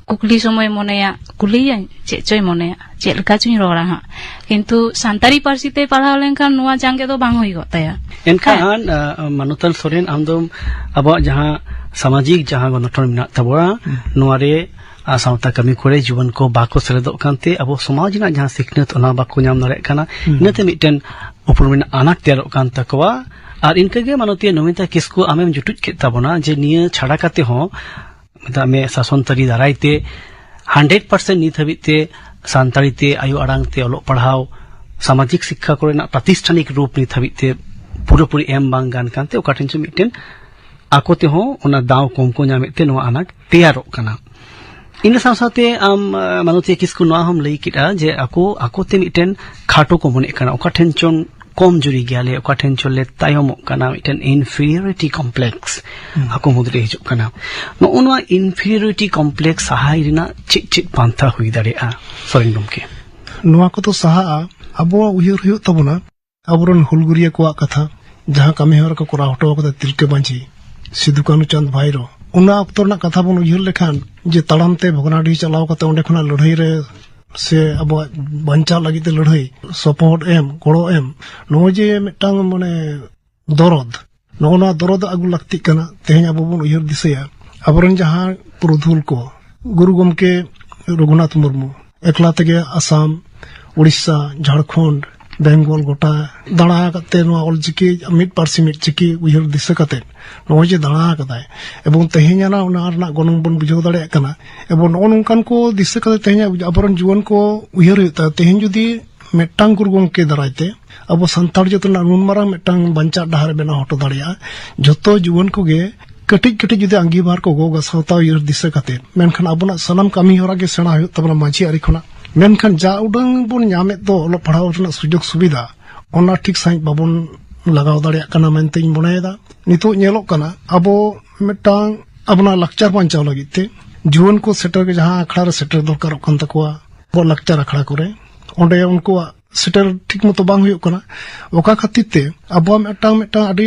ᱠᱩᱠᱞᱤ ᱥᱚᱢᱚᱭ ᱢᱚᱱᱮᱭᱟ, ᱠᱩᱞᱤᱭᱟᱹᱧ, ᱪᱮᱫ ᱪᱚᱭ ᱢᱚᱱᱮᱭᱟ, ᱪᱮᱫ ᱞᱮᱠᱟ ᱪᱚᱧ ᱨᱚᱲᱟ ᱦᱟᱸᱜ᱾ ᱠᱤᱱᱛᱩ ᱥᱟᱱᱛᱟᱲᱤ ᱯᱟᱹᱨᱥᱤ ᱛᱮ ᱯᱟᱲᱦᱟᱣ ᱞᱮᱱᱠᱷᱟᱱ ᱱᱚᱣᱟ ᱡᱟᱸᱜᱮ ᱫᱚ ᱵᱟᱝ ᱦᱩᱭ ᱠᱚᱜ ᱛᱟᱭᱟ᱾ ᱮᱱᱠᱷᱟᱱ, ᱦᱮᱸ᱾ ᱟᱸ, ᱢᱟᱱᱚᱛᱟᱱ ᱥᱚᱨᱮᱱ, ᱟᱢ ᱫᱚᱢ ᱟᱵᱚᱣᱟᱜ ᱡᱟᱦᱟᱸ ᱥᱟᱢᱟᱡᱤᱠ ᱡᱟᱦᱟᱸ ᱜᱚᱱᱚᱴᱷᱚᱱ ᱢᱮᱱᱟᱜ ᱛᱟᱵᱚᱱᱟ, ᱦᱩᱸ᱾ ᱱᱚᱣᱟ ᱨᱮ, ᱟᱸ, ᱥᱟᱶᱛᱟ ᱠᱟᱹᱢᱤ ᱠᱚᱨᱮ ᱡᱩᱣᱟᱹᱱ ᱠᱚ ᱵᱟᱠᱚ ᱥᱮᱞᱮᱫᱚᱜ ᱠᱟᱱᱛᱮ ᱟᱵᱚ ᱥᱚᱢᱟᱡᱽ ᱨᱮᱱᱟᱜ ᱡᱟᱦᱟᱸ ᱥᱤᱠᱷᱱᱟᱹᱛ, ᱚᱱᱟ ᱵᱟᱠᱚ ᱧᱟᱢ ᱫᱟᱲᱮᱭᱟᱜ ᱠᱟᱱᱟ᱾ ᱦᱩᱸ᱾ ᱤᱱᱟᱹᱛᱮ ᱢᱤᱫᱴᱮᱱ ᱩᱯᱨᱩᱢ ᱨᱮᱱᱟᱜ ᱟᱱᱟᱴ ᱛᱮᱭᱟᱨᱚᱜ ᱠᱟᱱ ᱛᱟᱠᱚᱣᱟ᱾ ᱟᱨ ᱤᱱᱠᱟᱹᱜᱮ ᱢᱟᱱᱚᱛᱤᱭᱟᱹ ᱱᱚᱢᱤᱛᱟ ᱠᱤᱥᱠᱩ, ᱟᱢᱮᱢ ᱡᱩᱴᱩᱡ ᱠᱮᱫ ᱛᱟᱵᱚᱱᱟ ᱡᱮ ᱱᱤᱭᱟᱹ ᱪᱷᱟᱰᱟ ᱠᱟᱛᱮ ᱦᱚᱸ, ᱢᱮᱛᱟᱜ ᱢᱮ, ᱥᱟᱥᱚᱱ ᱛᱟᱹᱨᱤ ᱫᱟᱨᱟᱭ ᱛᱮ ᱦᱟᱱᱰᱨᱮᱰ ᱯᱟᱨᱥᱮᱱᱴ ᱱᱤᱛ ᱦᱟᱹᱵᱤᱡ ᱛᱮ ᱥᱟᱱᱛᱟᱲᱤ ᱛᱮ ᱟᱭᱳ ᱟᱲᱟᱝ ᱛᱮ ᱚᱞᱚᱜ ᱯᱟᱲᱦᱟᱣ, ᱥᱟᱢᱟᱡᱤᱠ ᱥᱤᱠᱠᱷᱟ ᱠᱚᱨᱮᱱᱟᱜ ᱯᱨᱟᱛᱤᱥᱴᱷᱟᱱᱤᱠ ᱨᱩᱯ ᱱᱤᱛ ᱦᱟᱹᱵᱤᱡ ᱛᱮ ᱯᱩᱨᱟᱹᱯᱩᱨᱤ ᱮᱢ ᱵᱟᱝ ᱜᱟᱱ ᱠᱟᱱᱛᱮ ᱚᱠᱟ ᱴᱷᱮᱱ ᱪᱚ ᱢᱤᱫᱴᱮᱱ ᱟᱠᱚ ᱛᱮᱦᱚᱸ ᱚᱱᱟ ᱫᱟᱣ ᱠᱚᱢ ᱠᱚ ᱧᱟᱢᱮᱫ ᱛᱮ ᱱᱚᱣᱟ ᱟᱱᱟᱴ ᱛᱮᱭᱟᱨᱚᱜ ᱠᱟᱱᱟ᱾ ᱤᱱᱟᱹ ᱥᱟᱶ ᱥᱟᱶᱛᱮ ᱟᱢ, ᱟᱸ, ᱢᱟᱱᱚᱛᱤᱭᱟᱹ ᱠᱤᱥᱠᱩ, ᱱᱚᱣᱟ ᱦᱚᱸᱢ ᱞᱟᱹᱭ ᱠᱮᱫᱼᱟ ᱡᱮ ᱟᱠᱚ, ᱟᱠᱚ ᱛᱮ ᱢᱤᱫᱴᱮᱱ ᱠᱷᱟᱴᱚ ᱠᱚ ᱢᱚᱱᱮᱜ ᱠᱟᱱᱟ, ᱚᱠᱟ ᱴᱷᱮᱱ ᱪᱚᱝ ᱠᱚᱢ ᱡᱩᱨᱤ ᱜᱮᱭᱟᱞᱮ, ᱚᱠᱟ ᱴᱷᱮᱱ ᱪᱚᱞᱮ ᱛᱟᱭᱚᱢᱚᱜ ᱠᱟᱱᱟ, ᱢᱤᱫᱴᱮᱱ ᱤᱱᱯᱷᱤᱨᱤᱭᱚᱨᱤᱴᱤ ᱠᱚᱢᱯᱞᱮᱠᱥ ᱦᱩᱸ᱾ ᱟᱠᱚ ᱢᱩᱫᱽᱨᱮ ᱦᱤᱡᱩᱜ ᱠᱟᱱᱟ᱾ ᱱᱚᱜᱼᱚ ᱱᱚᱣᱟ ᱤᱱᱯᱷᱤᱨᱤᱭᱚᱨᱤᱴᱤ ᱠᱚᱢᱯᱞᱮᱠᱥ ᱥᱟᱦᱟᱭ ᱨᱮᱱᱟᱜ ᱪᱮᱫ ᱪᱮᱫ ᱯᱟᱱᱛᱷᱟ ᱦᱩᱭ ᱫᱟᱲᱮᱭᱟᱜᱼᱟ, ᱥᱚᱨᱮᱱ ᱜᱚᱢᱠᱮ? ᱱᱚᱣᱟ ᱠᱚᱫᱚ ᱥᱟᱦᱟᱜᱼᱟ, ᱟᱵᱚᱣᱟᱜ ᱩᱭᱦᱟᱹᱨ ᱦᱩᱭᱩᱜ ᱛᱟᱵᱚᱱᱟ, ᱟᱵᱚᱨᱮᱱ ᱦᱩᱞᱜᱟᱹᱨᱤᱭᱟᱹ ᱠᱚᱣᱟᱜ ᱠᱟᱛᱷᱟ, ᱡᱟᱦᱟᱸ ᱠᱟᱹᱢᱤ ᱦᱚᱨᱟ ᱠᱚ ᱠᱚᱨᱟᱣ ᱦᱚᱴᱚ ᱠᱟᱫᱟ ᱛᱤᱞᱠᱟᱹ ᱢᱟᱹᱡᱷᱤ, ᱥᱤᱫᱩ ᱠᱟᱹᱱᱦᱩ ᱪᱟᱸᱫᱽ ᱵᱷᱟᱭᱨᱳ, ᱚᱱᱟ ᱚᱠᱛᱚ ᱨᱮᱱᱟᱜ ᱠᱟᱛᱷᱟ ᱵᱚᱱ ᱩᱭᱦᱟᱹᱨ ᱞᱮᱠᱷᱟᱱ ᱡᱮ ᱛᱟᱲᱟᱢ ᱛᱮ ᱵᱷᱚᱜᱽᱱᱟᱰᱤᱦᱤ ᱪᱟᱞᱟᱣ ᱠᱟᱛᱮ ᱚᱸᱰᱮ ᱠᱷᱚᱱᱟᱜ ᱞᱟᱹᱲᱦᱟᱹᱭ ᱨᱮ ᱥᱮ ᱟᱵᱚᱣᱟᱜ ᱵᱟᱧᱪᱟᱣ ᱞᱟᱹᱜᱤᱫ ᱛᱮ ᱞᱟᱹᱲᱦᱟᱹᱭ, ᱥᱚᱯᱚᱦᱚᱫ ᱮᱢ, ᱜᱚᱲᱚ ᱮᱢ, ᱱᱚᱜᱼᱚᱭ ᱡᱮ ᱢᱤᱫᱴᱟᱝ ᱢᱟᱱᱮ ᱫᱚᱨᱚᱫ, ᱱᱚᱜᱼᱚ ᱱᱚᱣᱟ ᱫᱚᱨᱚᱫ ᱟᱹᱜᱩ ᱞᱟᱹᱠᱛᱤᱜ ᱠᱟᱱᱟ᱾ ᱛᱮᱦᱮᱧ ᱟᱵᱚ ᱵᱚᱱ ᱩᱭᱦᱟᱹᱨ ᱫᱤᱥᱟᱹᱭᱟ ᱟᱵᱚᱨᱮᱱ ᱡᱟᱦᱟᱸ ᱯᱩᱨᱩᱫᱷᱩᱞ ᱠᱚ, ᱜᱩᱨᱩ ᱜᱚᱢᱠᱮ ᱨᱚᱜᱷᱩᱱᱟᱛᱷ ᱢᱩᱨᱢᱩ ᱮᱠᱞᱟ ᱛᱮᱜᱮ ᱟᱥᱟᱢ, ᱩᱲᱤᱥᱥᱟ, ᱡᱷᱟᱲᱠᱷᱚᱸᱰ, ᱵᱮᱝᱜᱚᱞ ᱜᱚᱴᱟ ᱫᱟᱬᱟ ᱟᱠᱟᱫ ᱛᱮ ᱱᱚᱣᱟ ᱚᱞᱪᱤᱠᱤ ᱢᱤᱫ ᱯᱟᱹᱨᱥᱤ ᱢᱤᱫ ᱪᱤᱠᱤ ᱩᱭᱦᱟᱹᱨ ᱫᱤᱥᱟᱹ ᱠᱟᱛᱮ ᱱᱚᱜᱼᱚᱭ ᱡᱮ ᱫᱟᱬᱟ ᱟᱠᱟᱫᱟᱭ ᱮᱵᱚᱝ ᱛᱮᱦᱮᱧ ᱟᱱᱟ ᱚᱱᱟ ᱨᱮᱱᱟᱜ ᱜᱚᱱᱚᱝ ᱵᱚᱱ ᱵᱩᱡᱷᱟᱹᱣ ᱫᱟᱲᱮᱭᱟᱜ ᱠᱟᱱᱟ᱾ ᱮᱵᱚᱝ ᱱᱚᱜᱼᱚ ᱱᱚᱝᱠᱟᱱ ᱠᱚ ᱫᱤᱥᱟᱹ ᱠᱟᱛᱮ ᱛᱮᱦᱮᱧ ᱟᱵᱚᱨᱮᱱ ᱡᱩᱣᱟᱹᱱ ᱠᱚ ᱩᱭᱦᱟᱹᱨ ᱦᱩᱭᱩᱜ ᱛᱟᱭᱟ, ᱛᱮᱦᱮᱧ ᱡᱩᱫᱤ ᱢᱤᱫᱴᱟᱝ ᱜᱩᱨᱩ ᱜᱚᱢᱠᱮ ᱫᱟᱨᱟᱭ ᱛᱮ ᱟᱵᱚ ᱥᱟᱱᱛᱟᱲ ᱡᱟᱹᱛ ᱨᱮᱱᱟᱜ ᱱᱩᱱ ᱢᱟᱨᱟᱝ ᱢᱤᱫᱴᱟᱝ ᱵᱟᱧᱪᱟᱜ ᱰᱟᱦᱟᱨ ᱮ ᱵᱮᱱᱟᱣ ᱦᱚᱴᱚ ᱫᱟᱲᱮᱭᱟᱜᱼᱟ᱾ ᱡᱷᱚᱛᱚ ᱡᱩᱣᱟᱹᱱ ᱠᱚᱜᱮ ᱠᱟᱹᱴᱤᱡ ᱠᱟᱹᱴᱤᱡ ᱡᱩᱫᱤ ᱟᱸᱜᱤᱵᱷᱟᱨ ᱠᱚ ᱜᱚᱜᱟ ᱥᱟᱶᱛᱟ ᱩᱭᱦᱟᱹᱨ ᱫᱤᱥᱟᱹ ᱠᱟᱛᱮ, ᱢᱮᱱᱠᱷᱟᱱ ᱟᱵᱚᱱᱟᱜ ᱥᱟᱱᱟᱢ ᱠᱟᱹᱢᱤ ᱦᱚᱨᱟ ᱜᱮ ᱥᱮᱬᱟ ᱦᱩᱭᱩᱜ ᱛᱟᱵᱚᱱᱟ ᱢᱟᱹᱡᱷᱤ ᱟᱹᱨᱤ ᱠᱷᱚᱱᱟᱜ᱾ ᱢᱮᱱᱠᱷᱟᱱ ᱡᱟ ᱩᱰᱟᱹᱝ ᱵᱚᱱ ᱧᱟᱢᱮᱫ ᱫᱚ ᱚᱞᱚᱜ ᱯᱟᱲᱦᱟᱣ ᱨᱮᱱᱟᱜ ᱥᱩᱡᱳᱜᱽ ᱥᱩᱵᱤᱫᱷᱟ, ᱚᱱᱟ ᱴᱷᱤᱠ ᱥᱟᱺᱦᱤᱡ ᱵᱟᱵᱚᱱ ᱞᱟᱜᱟᱣ ᱫᱟᱲᱮᱭᱟᱜ ᱠᱟᱱᱟ ᱢᱮᱱᱛᱮᱧ ᱢᱚᱱᱮᱭᱮᱫᱟ᱾ ᱱᱤᱛᱚᱜ ᱧᱮᱞᱚᱜ ᱠᱟᱱᱟ, ᱟᱵᱚ ᱢᱤᱫᱴᱟᱝ ᱟᱵᱚᱱᱟᱜ ᱞᱟᱠᱪᱟᱨ ᱵᱟᱧᱪᱟᱣ ᱞᱟᱹᱜᱤᱫ ᱛᱮ ᱡᱩᱣᱟᱹᱱ ᱠᱚ ᱥᱮᱴᱮᱨ, ᱡᱟᱦᱟᱸ ᱟᱠᱷᱲᱟ ᱨᱮ ᱥᱮᱴᱮᱨ ᱫᱚᱨᱠᱟᱨᱚᱜ ᱠᱟᱱ ᱛᱟᱠᱚᱣᱟ, ᱟᱵᱚᱣᱟᱜ ᱞᱟᱠᱪᱟᱨ ᱟᱠᱷᱲᱟ ᱠᱚᱨᱮ, ᱚᱸᱰᱮ ᱩᱱᱠᱩᱣᱟᱜ ᱥᱮᱴᱮᱨ ᱴᱷᱤᱠ ᱢᱚᱛᱚ ᱵᱟᱝ ᱦᱩᱭᱩᱜ ᱠᱟᱱᱟ᱾ ᱚᱠᱟ ᱠᱷᱟᱹᱛᱤᱨ ᱛᱮ ᱟᱵᱚᱣᱟᱜ ᱢᱤᱫᱴᱟᱝ, ᱢᱤᱫᱴᱟᱝ ᱟᱹᱰᱤ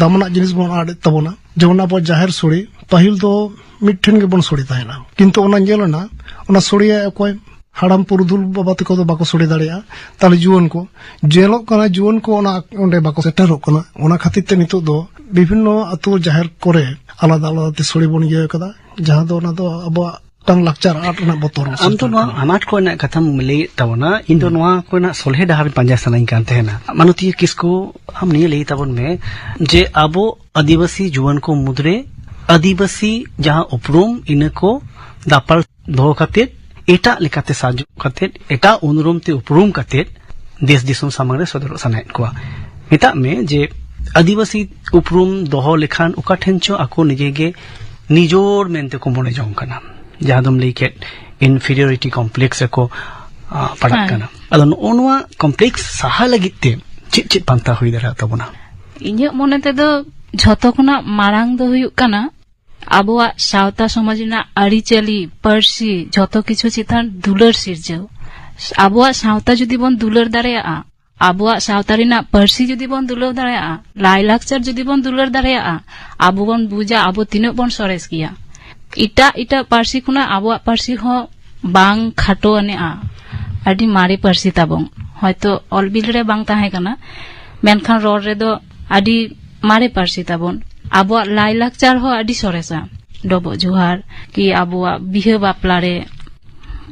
ᱫᱟᱢᱟᱱᱟᱜ ᱡᱤᱱᱤᱥ ᱵᱚᱱ ᱟᱫ ᱮᱫ ᱛᱟᱵᱚᱱᱟ᱾ ᱡᱮᱢᱚᱱ ᱟᱵᱚ ᱡᱟᱦᱮᱨ ᱥᱳᱲᱮ, ᱯᱟᱹᱦᱤᱞ ᱫᱚ ᱢᱤᱫ ᱴᱷᱮᱱ ᱜᱮᱵᱚᱱ ᱥᱳᱲᱮ ᱛᱟᱦᱮᱱᱟ, ᱠᱤᱱᱛᱩ ᱚᱱᱟ ᱧᱮᱞ ᱮᱱᱟ, ᱚᱱᱟ ᱥᱳᱲᱮᱭᱟᱭ ᱚᱠᱚᱭ? ᱦᱟᱲᱟᱢ ᱯᱩᱨᱩᱫᱷᱩᱞ ᱵᱟᱵᱟ ᱛᱟᱠᱚ ᱫᱚ ᱵᱟᱠᱚ ᱥᱳᱲᱮ ᱫᱟᱲᱮᱭᱟᱜᱼᱟ᱾ ᱛᱟᱦᱞᱮ ᱡᱩᱣᱟᱹᱱ ᱠᱚ, ᱧᱮᱞᱚᱜ ᱠᱟᱱᱟ ᱡᱩᱣᱟᱹᱱ ᱠᱚ ᱚᱱᱟ ᱚᱸᱰᱮ ᱵᱟᱠᱚ ᱥᱮᱴᱮᱨᱚᱜ ᱠᱟᱱᱟ᱾ ᱚᱱᱟ ᱠᱷᱟᱹᱛᱤᱨ ᱛᱮ ᱱᱤᱛᱚᱜ ᱫᱚ ᱵᱤᱵᱷᱤᱱᱱᱚ ᱟᱹᱛᱩ ᱡᱟᱦᱮᱨ ᱠᱚᱨᱮ ᱟᱞᱟᱫᱟ ᱟᱞᱟᱫᱟ ᱛᱮ ᱥᱳᱲᱮ ᱵᱚᱱ ᱤᱭᱟᱹ ᱠᱟᱫᱟ, ᱡᱟᱦᱟᱸ ᱫᱚ ᱚᱱᱟ ᱫᱚ ᱟᱵᱚᱣᱟᱜ ᱢᱤᱫᱴᱟᱝ ᱞᱟᱠᱪᱟᱨ ᱟᱫ ᱨᱮᱱᱟᱜ ᱵᱚᱛᱚᱨ ᱟᱢ ᱫᱚ ᱥᱟᱞᱛᱟᱲ ᱱᱚᱣᱟ ᱠᱟᱱᱟ᱾ ᱟᱱᱟᱴ ᱠᱚᱨᱮᱱᱟᱜ ᱠᱟᱛᱷᱟᱢ ᱞᱟᱹᱭᱮᱫ ᱛᱟᱵᱚᱱᱟ, ᱤᱧ ᱫᱚ ᱦᱩᱸ᱾ ᱱᱚᱣᱟ ᱠᱚᱨᱮᱱᱟᱜ ᱥᱚᱞᱦᱮ ᱰᱟᱦᱟᱨ ᱯᱟᱸᱡᱟ ᱥᱟᱱᱟᱧ ᱠᱟᱱ ᱛᱟᱦᱮᱱᱟ᱾ ᱢᱟᱱᱚᱛᱤᱭᱟᱹ ᱠᱤᱥᱠᱩ, ᱟᱢ ᱱᱤᱭᱟᱹ ᱞᱟᱹᱭ ᱛᱟᱵᱚᱱ ᱢᱮ ᱡᱮ ᱟᱵᱚ ᱟᱹᱫᱤᱵᱟᱹᱥᱤ ᱡᱩᱣᱟᱹᱱ ᱠᱚ ᱢᱩᱫᱽᱨᱮ ᱟᱹᱫᱤᱵᱟᱹᱥᱤ ᱡᱟᱦᱟᱸ ᱩᱯᱨᱩᱢ, ᱤᱱᱟᱹ ᱠᱚ ᱫᱟᱯᱟᱞ ᱫᱚᱦᱚ ᱠᱟᱛᱮᱫ, ᱮᱴᱟᱜ ᱞᱮᱠᱟᱛᱮ ᱥᱟᱡᱚᱜ ᱠᱟᱛᱮᱫ, ᱮᱴᱟᱜ ᱩᱱᱩᱨᱩᱢ ᱛᱮ ᱩᱯᱨᱩᱢ ᱠᱟᱛᱮᱫ ᱫᱮᱥ ᱫᱤᱥᱚᱢ ᱥᱟᱢᱟᱝ ᱨᱮ ᱥᱚᱫᱚᱨᱚᱜ ᱥᱟᱱᱟᱭᱮᱫ ᱠᱚᱣᱟ᱾ ᱢᱮᱛᱟᱜ ᱢᱮ ᱡᱮ ᱟᱹᱫᱤᱵᱟᱹᱥᱤ ᱩᱯᱨᱩᱢ ᱫᱚᱦᱚ ᱞᱮᱠᱷᱟᱱ ᱚᱠᱟ ᱴᱷᱮᱱ ᱪᱚ ᱟᱠᱚ ᱱᱤᱡᱮ ᱜᱮ ᱱᱤᱡᱚᱨ ᱢᱮᱱᱛᱮ ᱠᱚ ᱢᱚᱱᱮ ᱡᱚᱝ ᱠᱟᱱᱟ, ᱡᱟᱦᱟᱸ ᱫᱚᱢ ᱞᱟᱹᱭ ᱠᱮᱫ inferiority complex ᱨᱮᱠᱚ, ᱟ, ᱯᱟᱲᱟᱜ ᱦᱮᱸ᱾ ᱠᱟᱱᱟ᱾ ᱟᱫᱚ ᱱᱚᱜᱼᱚ ᱱᱚᱣᱟ complex ᱥᱟᱦᱟ ᱞᱟᱹᱜᱤᱫ ᱛᱮ ᱪᱮᱫ ᱪᱮᱫ ᱯᱟᱱᱛᱷᱟ ᱦᱩᱭ ᱫᱟᱲᱮᱭᱟᱜ ᱛᱟᱵᱚᱱᱟ? ᱤᱧᱟᱹᱜ ᱢᱚᱱᱮ ᱛᱮᱫᱚ ᱡᱷᱚᱛᱚ ᱠᱷᱚᱱᱟᱜ ᱢᱟᱲᱟᱝ ᱫᱚ ᱦᱩᱭᱩᱜ ᱠᱟᱱᱟ ᱟᱵᱚᱣᱟᱜ ᱥᱟᱶᱛᱟ ᱥᱚᱢᱟᱡᱽ ᱨᱮᱱᱟᱜ ᱟᱹᱨᱤᱪᱟᱹᱞᱤ, ᱯᱟᱹᱨᱥᱤ, ᱡᱷᱚᱛᱚ ᱠᱤᱪᱷᱩ ᱪᱮᱛᱟᱱ ᱫᱩᱞᱟᱹᱲ ᱥᱤᱨᱡᱟᱹᱣ᱾ ᱟᱵᱚᱣᱟᱜ ᱥᱟᱶᱛᱟ ᱡᱩᱫᱤ ᱵᱚᱱ ᱫᱩᱞᱟᱹᱲ ᱫᱟᱲᱮᱭᱟᱜᱼᱟ, ᱟᱵᱚᱣᱟᱜ ᱥᱟᱶᱛᱟ ᱨᱮᱱᱟᱜ ᱯᱟᱹᱨᱥᱤ ᱡᱩᱫᱤ ᱵᱚᱱ ᱫᱩᱞᱟᱹᱲ ᱫᱟᱲᱮᱭᱟᱜᱼᱟ, ᱞᱟᱭᱞᱟᱠᱪᱟᱨ ᱡᱩᱫᱤ ᱵᱚᱱ ᱫᱩᱞᱟᱹᱲ ᱫᱟᱲᱮᱭᱟᱜᱼᱟ, ᱟᱵᱚ ᱵᱚᱱ ᱵᱩᱡᱟ ᱟᱵᱚ ᱛᱤᱱᱟᱹᱜ ᱵᱚᱱ ᱥᱚᱨᱮᱥ ᱜᱮᱭᱟ᱾ ᱮᱴᱟᱜ ᱮᱴᱟᱜ ᱯᱟᱹᱨᱥᱤ ᱠᱷᱚᱱᱟᱜ ᱟᱵᱚᱣᱟᱜ ᱯᱟᱹᱨᱥᱤ ᱦᱚᱸ ᱵᱟᱝ ᱠᱷᱟᱴᱚ ᱟᱹᱱᱤᱡᱼᱟ᱾ ᱟᱹᱰᱤ ᱢᱟᱨᱮ ᱯᱟᱹᱨᱥᱤ ᱛᱟᱵᱚᱱ, ᱦᱚᱭᱛᱚ ᱚᱞ ᱵᱤᱞ ᱨᱮ ᱵᱟᱝ ᱛᱟᱦᱮᱸ ᱠᱟᱱᱟ, ᱢᱮᱱᱠᱷᱟᱱ ᱨᱚᱲ ᱨᱮᱫᱚ ᱟᱹᱰᱤ ᱢᱟᱨᱮ ᱯᱟᱹᱨᱥᱤ ᱛᱟᱵᱚᱱ᱾ ᱟᱵᱚᱣᱟᱜ ᱞᱟᱭᱞᱟᱠᱪᱟᱨ ᱦᱚᱸ ᱟᱹᱰᱤ ᱥᱚᱨᱮᱥᱟ᱾ ᱰᱚᱵᱚᱜ ᱡᱚᱦᱟᱨ, ᱠᱤ ᱟᱵᱚᱣᱟᱜ ᱵᱤᱦᱟᱹ ᱵᱟᱯᱞᱟ ᱨᱮ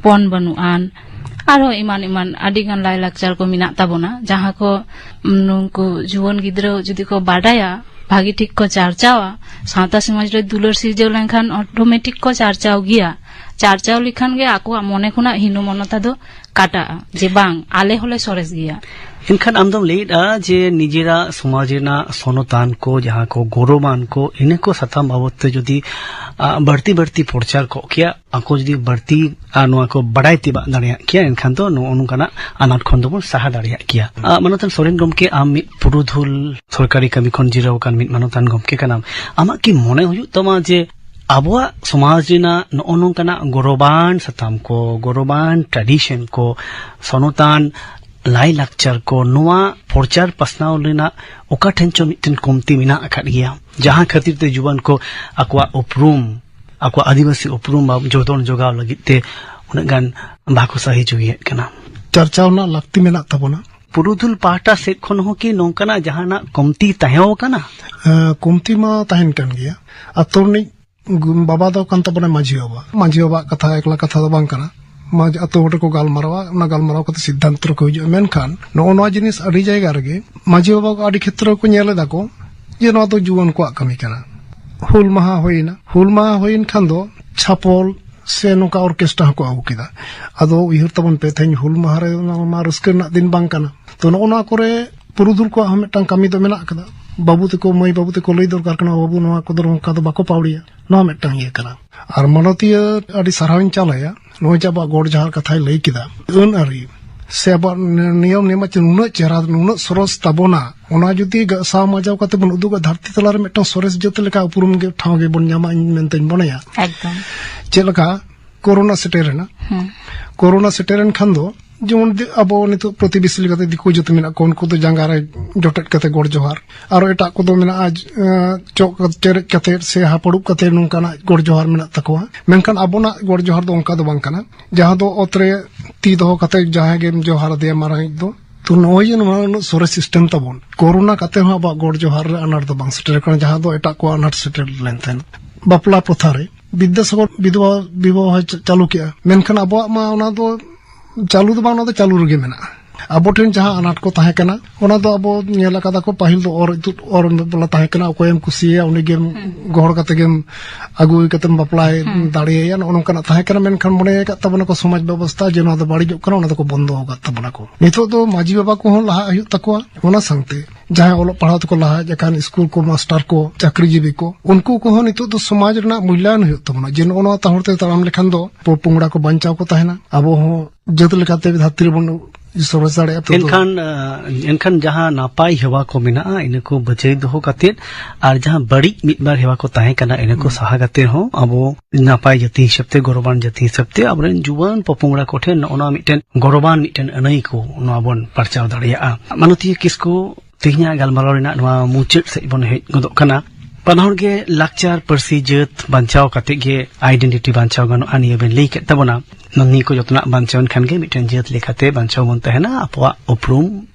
ᱯᱚᱱ ᱵᱟᱹᱱᱩᱜ ᱟᱱ, ᱟᱨᱦᱚᱸ ᱮᱢᱟᱱ ᱮᱢᱟᱱ ᱟᱹᱰᱤ ᱜᱟᱱ ᱞᱟᱭᱞᱟᱠᱪᱟᱨ ᱠᱚ ᱢᱮᱱᱟᱜ ᱛᱟᱵᱚᱱᱟ, ᱡᱟᱦᱟᱸ ᱠᱚ, ᱩᱢ, ᱱᱩᱠᱩ ᱡᱩᱣᱟᱹᱱ ᱜᱤᱫᱽᱨᱟᱹ ᱡᱩᱫᱤ ᱠᱚ ᱵᱟᱰᱟᱭᱟ, ᱵᱷᱟᱹᱜᱤ ᱴᱷᱤᱠ ᱠᱚ ᱪᱟᱨᱪᱟᱣᱟ, ᱥᱟᱶᱛᱟ ᱥᱚᱢᱟᱡᱽ ᱨᱮ ᱫᱩᱞᱟᱹᱲ ᱥᱤᱨᱡᱟᱹᱣ ᱞᱮᱱᱠᱷᱟᱱ automatic ᱠᱚ ᱪᱟᱨᱪᱟᱣ ᱜᱮᱭᱟ᱾ ᱪᱟᱨᱪᱟᱣ ᱞᱮᱠᱷᱟᱱ ᱜᱮ ᱟᱠᱚᱣᱟᱜ ᱢᱚᱱᱮ ᱠᱷᱚᱱᱟᱜ ᱦᱤᱱᱚᱢᱚᱱᱚᱛᱟ ᱫᱚ ᱠᱟᱴᱟᱜᱼᱟ, ᱡᱮ ᱵᱟᱝ, ᱟᱞᱮ ᱦᱚᱸᱞᱮ ᱥᱚᱨᱮᱥ ᱜᱮᱭᱟ᱾ ᱮᱱᱠᱷᱟᱱ ᱟᱢ ᱫᱚᱢ ᱞᱟᱹᱭᱮᱫᱼᱟ ᱡᱮ ᱱᱤᱡᱮᱨᱟᱜ ᱥᱚᱢᱟᱡᱽ ᱨᱮᱱᱟᱜ ᱥᱚᱱᱚᱛᱟᱱ ᱠᱚ, ᱡᱟᱦᱟᱸ ᱠᱚ ᱜᱚᱨᱚᱵᱟᱱ ᱠᱚ, ᱤᱱᱟᱹ ᱠᱚ ᱥᱟᱛᱟᱢ ᱵᱟᱵᱚᱫ ᱛᱮ ᱡᱩᱫᱤ, ᱟ, ᱵᱟᱹᱲᱛᱤ ᱵᱟᱹᱲᱛᱤ ᱯᱨᱚᱪᱟᱨ ᱠᱚᱜ ᱠᱮᱭᱟ, ᱟᱠᱚ ᱡᱩᱫᱤ ᱵᱟᱹᱲᱛᱤ, ᱟ, ᱱᱚᱣᱟ ᱠᱚ ᱵᱟᱰᱟᱭ ᱛᱮᱵᱟᱜ ᱫᱟᱲᱮᱭᱟᱜ ᱠᱮᱭᱟ, ᱮᱱᱠᱷᱟᱱ ᱫᱚ ᱱᱚᱜᱼᱚ ᱱᱚᱝᱠᱟᱱᱟᱜ ᱟᱱᱟᱴ ᱠᱷᱚᱱ ᱫᱚᱵᱚᱱ ᱥᱟᱦᱟ ᱫᱟᱲᱮᱭᱟᱜ ᱠᱮᱭᱟ᱾ ᱟ, ᱢᱟᱱᱚᱛᱟᱱ ᱥᱚᱨᱮᱱ ᱜᱚᱢᱠᱮ, ᱟᱢ ᱢᱤᱫ ᱯᱩᱨᱩᱫᱷᱩᱞ ᱥᱚᱨᱠᱟᱨᱤ ᱠᱟᱹᱢᱤ ᱠᱷᱚᱱ ᱡᱤᱨᱟᱹᱣ ᱟᱠᱟᱱ ᱢᱤᱫ ᱢᱟᱱᱚᱛᱟᱱ ᱜᱚᱢᱠᱮ ᱠᱟᱱᱟᱢ᱾ ᱟᱢᱟᱜ ᱠᱤ ᱢᱚᱱᱮ ᱦᱩᱭᱩᱜ ᱛᱟᱢᱟ ᱡᱮ ᱟᱵᱚᱣᱟᱜ ᱥᱚᱢᱟᱡᱽ ᱨᱮᱱᱟᱜ ᱱᱚᱜᱼᱚ ᱱᱚᱝᱠᱟᱱᱟᱜ ᱜᱚᱨᱚᱵᱟᱱ ᱥᱟᱛᱟᱢ ᱠᱚ, ᱜᱚᱨᱚᱵᱟᱱ tradition ᱠᱚ, ᱥᱚᱱᱚᱛᱟᱱ ᱞᱟᱭᱼᱞᱟᱠᱪᱟᱨ ᱠᱚ, ᱱᱚᱣᱟ ᱯᱨᱚᱪᱟᱨ ᱯᱟᱥᱱᱟᱣ ᱨᱮᱱᱟᱜ ᱚᱠᱟ ᱴᱷᱮᱱ ᱪᱚ ᱢᱤᱫᱴᱮᱱ ᱠᱚᱢᱛᱤ ᱢᱮᱱᱟᱜ ᱟᱠᱟᱫ ᱜᱮᱭᱟ, ᱡᱟᱦᱟᱸ ᱠᱷᱟᱹᱛᱤᱨ ᱛᱮ ᱡᱩᱣᱟᱹᱱ ᱠᱚ ᱟᱠᱚᱣᱟᱜ ᱩᱯᱨᱩᱢ, ᱟᱠᱚᱣᱟᱜ ᱟᱹᱫᱤᱵᱟᱹᱥᱤ ᱩᱯᱨᱩᱢ ᱵᱟ ᱡᱚᱛᱚᱱ ᱡᱚᱜᱟᱣ ᱞᱟᱹᱜᱤᱫ ᱛᱮ ᱩᱱᱟᱹᱜ ᱜᱟᱱ ᱵᱟᱠᱚ ᱥᱟᱹᱦᱤ ᱡᱩᱜᱤᱭᱮᱫ ᱠᱟᱱᱟ? ᱪᱟᱨᱪᱟᱣ ᱨᱮᱱᱟᱜ ᱞᱟᱹᱠᱛᱤ ᱢᱮᱱᱟᱜ ᱛᱟᱵᱚᱱᱟ᱾ ᱯᱩᱨᱩᱫᱷᱩᱞ ᱯᱟᱦᱴᱟ ᱥᱮᱫ ᱠᱷᱚᱱ ᱦᱚᱸ ᱠᱤ ᱱᱚᱝᱠᱟᱱᱟᱜ ᱡᱟᱦᱟᱱᱟᱜ ᱠᱚᱢᱛᱤ ᱛᱟᱦᱮᱸ ᱠᱟᱱᱟ? ᱦᱮᱸ, ᱠᱚᱢᱛᱤ ᱢᱟ ᱛᱟᱦᱮᱱ ᱠᱟᱱ ᱜᱮᱭᱟ᱾ ᱟᱛᱳ ᱨᱤᱱᱤᱡ ᱜᱩ-, ᱵᱟᱵᱟ ᱫᱚ ᱠᱟᱱ ᱛᱟᱵᱚᱱᱟ ᱢᱟᱹᱡᱷᱤ ᱵᱟᱵᱟ᱾ ᱢᱟᱹᱡᱷᱤ ᱵᱟᱵᱟᱣᱟᱜ ᱠᱟᱛᱷᱟ ᱮᱠᱞᱟ ᱠᱟᱛᱷᱟ ᱫᱚ ᱵᱟᱝ ᱠᱟᱱᱟ᱾ ᱢᱟᱹᱡᱷᱤ ᱟᱛᱳ ᱦᱚᱲ ᱨᱮᱠᱚ ᱜᱟᱞᱢᱟᱨᱟᱣᱟ, ᱚᱱᱟ ᱜᱟᱞᱢᱟᱨᱟᱣ ᱠᱟᱛᱮ ᱥᱤᱫᱽᱫᱷᱟᱱᱛᱚ ᱨᱮᱠᱚ ᱦᱤᱡᱩᱜᱼᱟ᱾ ᱢᱮᱱᱠᱷᱟᱱ ᱱᱚᱜᱼᱚ ᱱᱚᱣᱟ ᱡᱤᱱᱤᱥ ᱟᱹᱰᱤ ᱡᱟᱭᱜᱟ ᱨᱮᱜᱮ ᱢᱟᱹᱡᱷᱤ ᱵᱟᱵᱟ ᱠᱚ ᱟᱹᱰᱤ ᱠᱷᱮᱛᱨᱚ ᱠᱚ ᱧᱮᱞ ᱮᱫᱟ ᱠᱚ ᱡᱮ ᱱᱚᱣᱟ ᱫᱚ ᱡᱩᱣᱟᱹᱱ ᱠᱚᱣᱟᱜ ᱠᱟᱹᱢᱤ ᱠᱟᱱᱟ᱾ ᱦᱩᱞ ᱢᱟᱦᱟ ᱦᱩᱭᱱᱟ, ᱦᱩᱞ ᱢᱟᱦᱟ ᱦᱩᱭᱮᱱ ᱠᱷᱟᱱ ᱫᱚ ᱪᱷᱟᱯᱚᱞ ᱥᱮ ᱱᱚᱝᱠᱟ ᱚᱨᱠᱮᱥᱴᱨᱟ ᱦᱚᱸᱠᱚ ᱟᱹᱜᱩ ᱠᱮᱫᱟ᱾ ᱟᱫᱚ ᱩᱭᱦᱟᱹᱨ ᱛᱟᱵᱚᱱ ᱯᱮ, ᱛᱮᱦᱮᱧ ᱦᱩᱞ ᱢᱟᱦᱟ ᱨᱮ ᱚᱱᱟ ᱢᱟ ᱨᱟᱹᱥᱠᱟᱹ ᱨᱮᱱᱟᱜ ᱫᱤᱱ ᱵᱟᱝ ᱠᱟᱱᱟ᱾ ᱛᱚ ᱱᱚᱜᱼᱚ ᱱᱚᱣᱟ ᱠᱚᱨᱮ ᱯᱩᱨᱩᱫᱷᱩᱞ ᱠᱚᱣᱟᱜ ᱦᱚᱸ ᱢᱤᱫᱴᱟᱝ ᱠᱟᱹᱢᱤ ᱫᱚ ᱢᱮᱱᱟᱜ ᱟᱠᱟᱫᱟ᱾ ᱵᱟᱹᱵᱩ ᱛᱟᱠᱚ, ᱢᱟᱹᱭ ᱵᱟᱹᱵᱩ ᱛᱟᱠᱚ ᱞᱟᱹᱭ ᱫᱚᱨᱠᱟᱨ ᱠᱟᱱᱟ, "ᱵᱟᱹᱵᱩ, ᱱᱚᱣᱟ ᱠᱚᱫᱚ ᱱᱚᱝᱠᱟ ᱫᱚ ᱵᱟᱠᱚ ᱯᱟᱹᱣᱲᱤᱭᱟ", ᱱᱚᱣᱟ ᱢᱤᱫᱴᱟᱝ ᱤᱭᱟᱹ ᱠᱟᱱᱟ᱾ ᱟᱨ ᱢᱟᱱᱚᱛᱤᱭᱟᱹ ᱟᱹᱰᱤ ᱥᱟᱨᱦᱟᱣᱤᱧ ᱪᱟᱞ ᱟᱭᱟ, ᱱᱚᱜᱼᱚᱭ ᱡᱮ ᱟᱵᱚᱣᱟᱜ ᱜᱚᱰ ᱡᱟᱦᱟᱸ ᱠᱟᱛᱷᱟᱭ ᱞᱟᱹᱭ ᱠᱮᱫᱟ, ᱟᱹᱱ ᱟᱹᱨᱤ ᱥᱮ ᱟᱵᱚᱣᱟᱜ ᱱᱤᱭᱚᱢ ᱱᱮᱢᱟᱪᱟᱨ ᱱᱩᱱᱟᱹᱜ ᱪᱮᱦᱨᱟ, ᱱᱩᱱᱟᱹᱜ ᱥᱚᱨᱚᱥ ᱛᱟᱵᱚᱱᱟ, ᱚᱱᱟ ᱡᱩᱫᱤ ᱜᱟᱥᱟᱣ ᱢᱟᱡᱟᱣ ᱠᱟᱛᱮ ᱵᱚᱱ ᱩᱫᱩᱜᱟ ᱫᱷᱟᱹᱨᱛᱤ ᱛᱟᱞᱟ ᱨᱮ, ᱢᱤᱫᱴᱟᱝ ᱥᱚᱨᱮᱥ ᱡᱟᱹᱛ ᱞᱮᱠᱟ ᱩᱯᱨᱩᱢ ᱜᱮ, ᱴᱷᱟᱶ ᱜᱮᱵᱚᱱ ᱧᱟᱢᱟ, ᱤᱧ ᱢᱮᱱᱛᱮᱧ ᱢᱚᱱᱮᱭᱟ᱾ ᱮᱠᱫᱚᱢ᱾ ᱪᱮᱫ ᱞᱮᱠᱟ ᱠᱳᱨᱳᱱᱟ ᱥᱮᱴᱮᱨᱮᱱᱟ, ᱦᱩᱸ᱾ ᱠᱳᱨᱳᱱᱟ ᱥᱮᱴᱮᱨᱮᱱ ᱠᱷᱟᱱ ᱫᱚ ᱡᱮᱢᱚᱱ ᱫᱤ-, ᱟᱵᱚ ᱱᱤᱛᱚᱜ ᱯᱨᱚᱛᱤᱵᱮᱥᱤ ᱞᱮᱠᱟᱛᱮ ᱫᱤᱠᱩ ᱡᱟᱹᱛ ᱢᱮᱱᱟᱜ ᱠᱚᱣᱟ, ᱩᱱᱠᱩ ᱫᱚ ᱡᱟᱸᱜᱟ ᱨᱮ ᱡᱚᱴᱮᱫ ᱠᱟᱛᱮ ᱜᱚᱰ ᱡᱚᱦᱟᱨ, ᱟᱨᱚ ᱮᱴᱟᱜ ᱠᱚᱫᱚ ᱢᱮᱱᱟᱜᱼᱟ, ᱮᱸ, ᱪᱚᱜ ᱠᱟ-, ᱪᱮᱨᱮᱡ ᱠᱟᱛᱮ ᱥᱮ ᱦᱟᱯᱲᱩᱵ ᱠᱟᱛᱮ ᱱᱚᱝᱠᱟᱱᱟᱜ ᱜᱚᱰ ᱡᱚᱦᱟᱨ ᱢᱮᱱᱟᱜ ᱛᱟᱠᱚᱣᱟ᱾ ᱢᱮᱱᱠᱷᱟᱱ ᱟᱵᱚᱱᱟᱜ ᱜᱚᱰ ᱡᱚᱦᱟᱨ ᱫᱚ ᱚᱱᱠᱟ ᱫᱚ ᱵᱟᱝ ᱠᱟᱱᱟ, ᱡᱟᱦᱟᱸ ᱫᱚ ᱚᱛ ᱨᱮ ᱛᱤ ᱫᱚᱦᱚ ᱠᱟᱛᱮ ᱡᱟᱦᱟᱸᱭ ᱜᱮᱢ ᱡᱚᱦᱟᱨ ᱟᱫᱮᱭᱟ ᱢᱟᱨᱟᱝᱤᱡ ᱫᱚ᱾ ᱛᱚ ᱱᱚᱜᱼᱚᱭ ᱡᱮ ᱱᱚᱣᱟ ᱩᱱᱟᱹᱜ ᱥᱚᱨᱮᱥ ᱥᱤᱥᱴᱮᱢ ᱛᱟᱵᱚᱱ, ᱠᱳᱨᱳᱱᱟ ᱠᱟᱛᱮ ᱦᱚᱸ ᱟᱵᱚᱣᱟᱜ ᱜᱚᱰ ᱡᱚᱦᱟᱨ ᱨᱮ ᱟᱱᱟᱴ ᱫᱚ ᱵᱟᱝ ᱥᱮᱴᱮᱨ ᱟᱠᱟᱱᱟ, ᱡᱟᱦᱟᱸ ᱫᱚ ᱮᱴᱟᱜ ᱠᱚᱣᱟᱜ ᱟᱱᱟᱴ ᱥᱮᱴᱮᱨ ᱞᱮᱱ ᱛᱟᱦᱮᱸᱫ᱾ ᱵᱟᱯᱞᱟ ᱯᱨᱚᱛᱷᱟ ᱨᱮ ᱵᱤᱫᱽᱫᱟᱥᱟᱜᱚᱨ ᱵᱤᱫᱷᱚᱵᱟ ᱵᱤᱵᱟᱦᱚ ᱪᱟ-, ᱪᱟᱹᱞᱩ ᱠᱮᱜᱼᱟ, ᱢᱮᱱᱠᱷᱟᱱ ᱟᱵᱚᱣᱟᱜ ᱢᱟ ᱚᱱᱟ ᱫᱚ ᱪᱟᱹᱞᱩ ᱫᱚ ᱵᱟᱝ, ᱚᱱᱟ ᱫᱚ ᱪᱟᱹᱞᱩ ᱨᱮᱜᱮ ᱢᱮᱱᱟᱜᱼᱟ᱾ ᱟᱵᱚ ᱴᱷᱮᱱ ᱡᱟᱦᱟᱸ ᱟᱱᱟᱴ ᱠᱚ ᱛᱟᱦᱮᱸ ᱠᱟᱱᱟ, ᱚᱱᱟ ᱫᱚ ᱟᱵᱚ ᱧᱮᱞ ᱟᱠᱟᱫᱟ ᱠᱚ, ᱯᱟᱹᱦᱤᱞ ᱫᱚ ᱚᱨ ᱤᱛᱩᱫ ᱚᱨ ᱵᱟᱞᱟ ᱛᱟᱦᱮᱸ ᱠᱟᱱᱟ, ᱚᱠᱚᱭᱮᱢ ᱠᱩᱥᱤᱭᱟᱭᱟ ᱩᱱᱤ ᱜᱮᱢ ᱜᱚᱦᱚᱲ ᱠᱟᱛᱮ ᱜᱮᱢ ᱟᱹᱜᱩ ᱠᱟᱛᱮᱢ ᱵᱟᱯᱞᱟᱭ ᱫᱟᱲᱮᱭᱟᱭᱟ, ᱱᱚᱜᱼᱚ ᱱᱚᱝᱠᱟᱱᱟᱜ ᱛᱟᱦᱮᱸ ᱠᱟᱱᱟ᱾ ᱢᱮᱱᱠᱷᱟᱱ ᱢᱚᱱᱮ ᱟᱠᱟᱫ ᱛᱟᱵᱚᱱᱟ ᱠᱚ ᱥᱚᱢᱟᱡᱽ ᱵᱮᱵᱚᱥᱛᱷᱟ ᱡᱮ ᱱᱚᱣᱟ ᱫᱚ ᱵᱟᱹᱲᱤᱡᱚᱜ ᱠᱟᱱᱟ, ᱚᱱᱟ ᱫᱚᱠᱚ ᱵᱚᱱᱫᱚ ᱟᱠᱟᱫ ᱛᱟᱵᱚᱱᱟ ᱠᱚ᱾ ᱱᱤᱛᱚᱜ ᱫᱚ ᱢᱟᱹᱡᱷᱤ ᱵᱟᱵᱟ ᱠᱚᱦᱚᱸ ᱞᱟᱦᱟᱜ ᱦᱩᱭᱩᱜ ᱛᱟᱠᱚᱣᱟ, ᱚᱱᱟ ᱥᱟᱶᱛᱮ ᱡᱟᱦᱟᱸᱭ ᱚᱞᱚᱜ ᱯᱟᱲᱦᱟᱣ ᱛᱮᱠᱚ ᱞᱟᱦᱟ ᱦᱮᱡ ᱟᱠᱟᱱ, ᱥᱠᱩᱞ ᱠᱚ, ᱢᱟᱥᱴᱟᱨ ᱠᱚ, ᱪᱟᱹᱠᱨᱤᱡᱤᱵᱤ ᱠᱚ, ᱩᱱᱠᱩ ᱠᱚᱦᱚᱸ ᱱᱤᱛᱚᱜ ᱫᱚ ᱥᱚᱢᱟᱡᱽ ᱨᱮᱱᱟᱜ ᱢᱩᱞᱞᱟᱭᱚᱱ ᱦᱩᱭᱩᱜ ᱛᱟᱵᱚᱱᱟ, ᱡᱮ ᱱᱚᱜᱼᱚ ᱱᱚᱣᱟ ᱛᱟᱦᱚᱨ ᱛᱮ ᱛᱟᱲᱟᱢ ᱞᱮᱠᱷᱟᱱ ᱫᱚ ᱯᱚ-, ᱯᱚᱝᱲᱟ ᱠᱚ ᱵᱟᱧᱪᱟᱣ ᱠᱚ ᱛᱟᱦᱮᱱᱟ, ᱟᱵᱚ ᱦᱚᱸ ᱡᱟᱹᱛ ᱞᱮᱠᱟᱛᱮ ᱫᱷᱟᱹᱨᱛᱤ ᱨᱮᱵᱚᱱ ᱥᱚᱨᱮᱥ ᱫᱟᱲᱮᱭᱟᱜᱼᱟ᱾ ᱛᱚ, ᱮᱱᱠᱷᱟᱱ, ᱟᱸ, ᱮᱱᱠᱷᱟᱱ ᱡᱟᱦᱟᱸ ᱱᱟᱯᱟᱭ ᱦᱮᱣᱟ ᱠᱚ ᱢᱮᱱᱟᱜᱼᱟ, ᱤᱱᱟᱹ ᱠᱚ ᱵᱟᱹᱡᱟᱹᱭ ᱫᱚᱦᱚ ᱠᱟᱛᱮᱫ, ᱟᱨ ᱡᱟᱦᱟᱸ ᱵᱟᱹᱲᱤᱡ ᱢᱤᱫ ᱵᱟᱨ ᱦᱮᱣᱟ ᱠᱚ ᱛᱟᱦᱮᱸ ᱠᱟᱱᱟ, ᱤᱱᱟᱹ ᱠᱚ ᱥᱟᱦᱟ ᱠᱟᱛᱮᱫ ᱦᱚᱸ ᱟᱵᱚ ᱱᱟᱯᱟᱭ ᱡᱟᱹᱛᱤ ᱦᱤᱥᱟᱹᱵ ᱛᱮ, ᱜᱚᱨᱚᱵᱟᱱ ᱡᱟᱹᱛᱤ ᱦᱤᱥᱟᱹᱵ ᱛᱮ, ᱟᱵᱚᱨᱮᱱ ᱡᱩᱣᱟᱹᱱ ᱯᱚᱯᱚᱝᱲᱟ ᱠᱚᱴᱷᱮᱱ ᱱᱚᱜᱼᱚ ᱱᱚᱣᱟ ᱢᱤᱫᱴᱮᱱ ᱜᱚᱨᱚᱵᱟᱱ ᱢᱤᱫᱴᱮᱱ ᱟᱹᱱᱟᱹᱭ ᱠᱚ ᱱᱚᱣᱟ ᱵᱚᱱ ᱯᱟᱨᱪᱟᱣ ᱫᱟᱲᱮᱭᱟᱜᱼᱟ᱾ ᱢᱟᱱᱚᱛᱤᱭᱟᱹ ᱠᱤᱥᱠᱩ, ᱛᱮᱦᱮᱧᱟᱜ ᱜᱟᱞᱢᱟᱨᱟᱣ ᱨᱮᱱᱟᱜ ᱱᱚᱣᱟ ᱢᱩᱪᱟᱹᱫ ᱥᱮᱫ ᱵᱚᱱ ᱦᱮᱡ ᱜᱚᱫᱚᱜ ᱠᱟᱱᱟ᱾ ᱵᱟᱱᱟ ᱦᱚᱲ ᱜᱮ ᱞᱟᱠᱪᱟᱨ, ᱯᱟᱹᱨᱥᱤ, ᱡᱟᱹᱛ ᱵᱟᱧᱪᱟᱣ ᱠᱟᱛᱮ ᱜᱮ identity ᱵᱟᱧᱪᱟᱣ ᱜᱟᱱᱚᱜᱼᱟ, ᱱᱤᱭᱟᱹ ᱵᱮᱱ ᱞᱟᱹᱭ ᱠᱮᱫ ᱛᱟᱵᱚᱱᱟ᱾ ᱱᱤᱭᱟᱹ ᱠᱚ ᱡᱚᱛᱚᱱᱟᱜ ᱵᱟᱧᱪᱟᱣ ᱮᱱ ᱠᱷᱟᱱ ᱜᱮ ᱢᱤᱫᱴᱮᱱ ᱡᱟᱹᱛ ᱞᱮᱠᱟᱛᱮ ᱵᱟᱧᱪᱟᱣ ᱵᱚᱱ ᱛᱟᱦᱮᱱᱟ, ᱟᱵᱚᱣᱟᱜ ᱩᱯᱨᱩᱢ,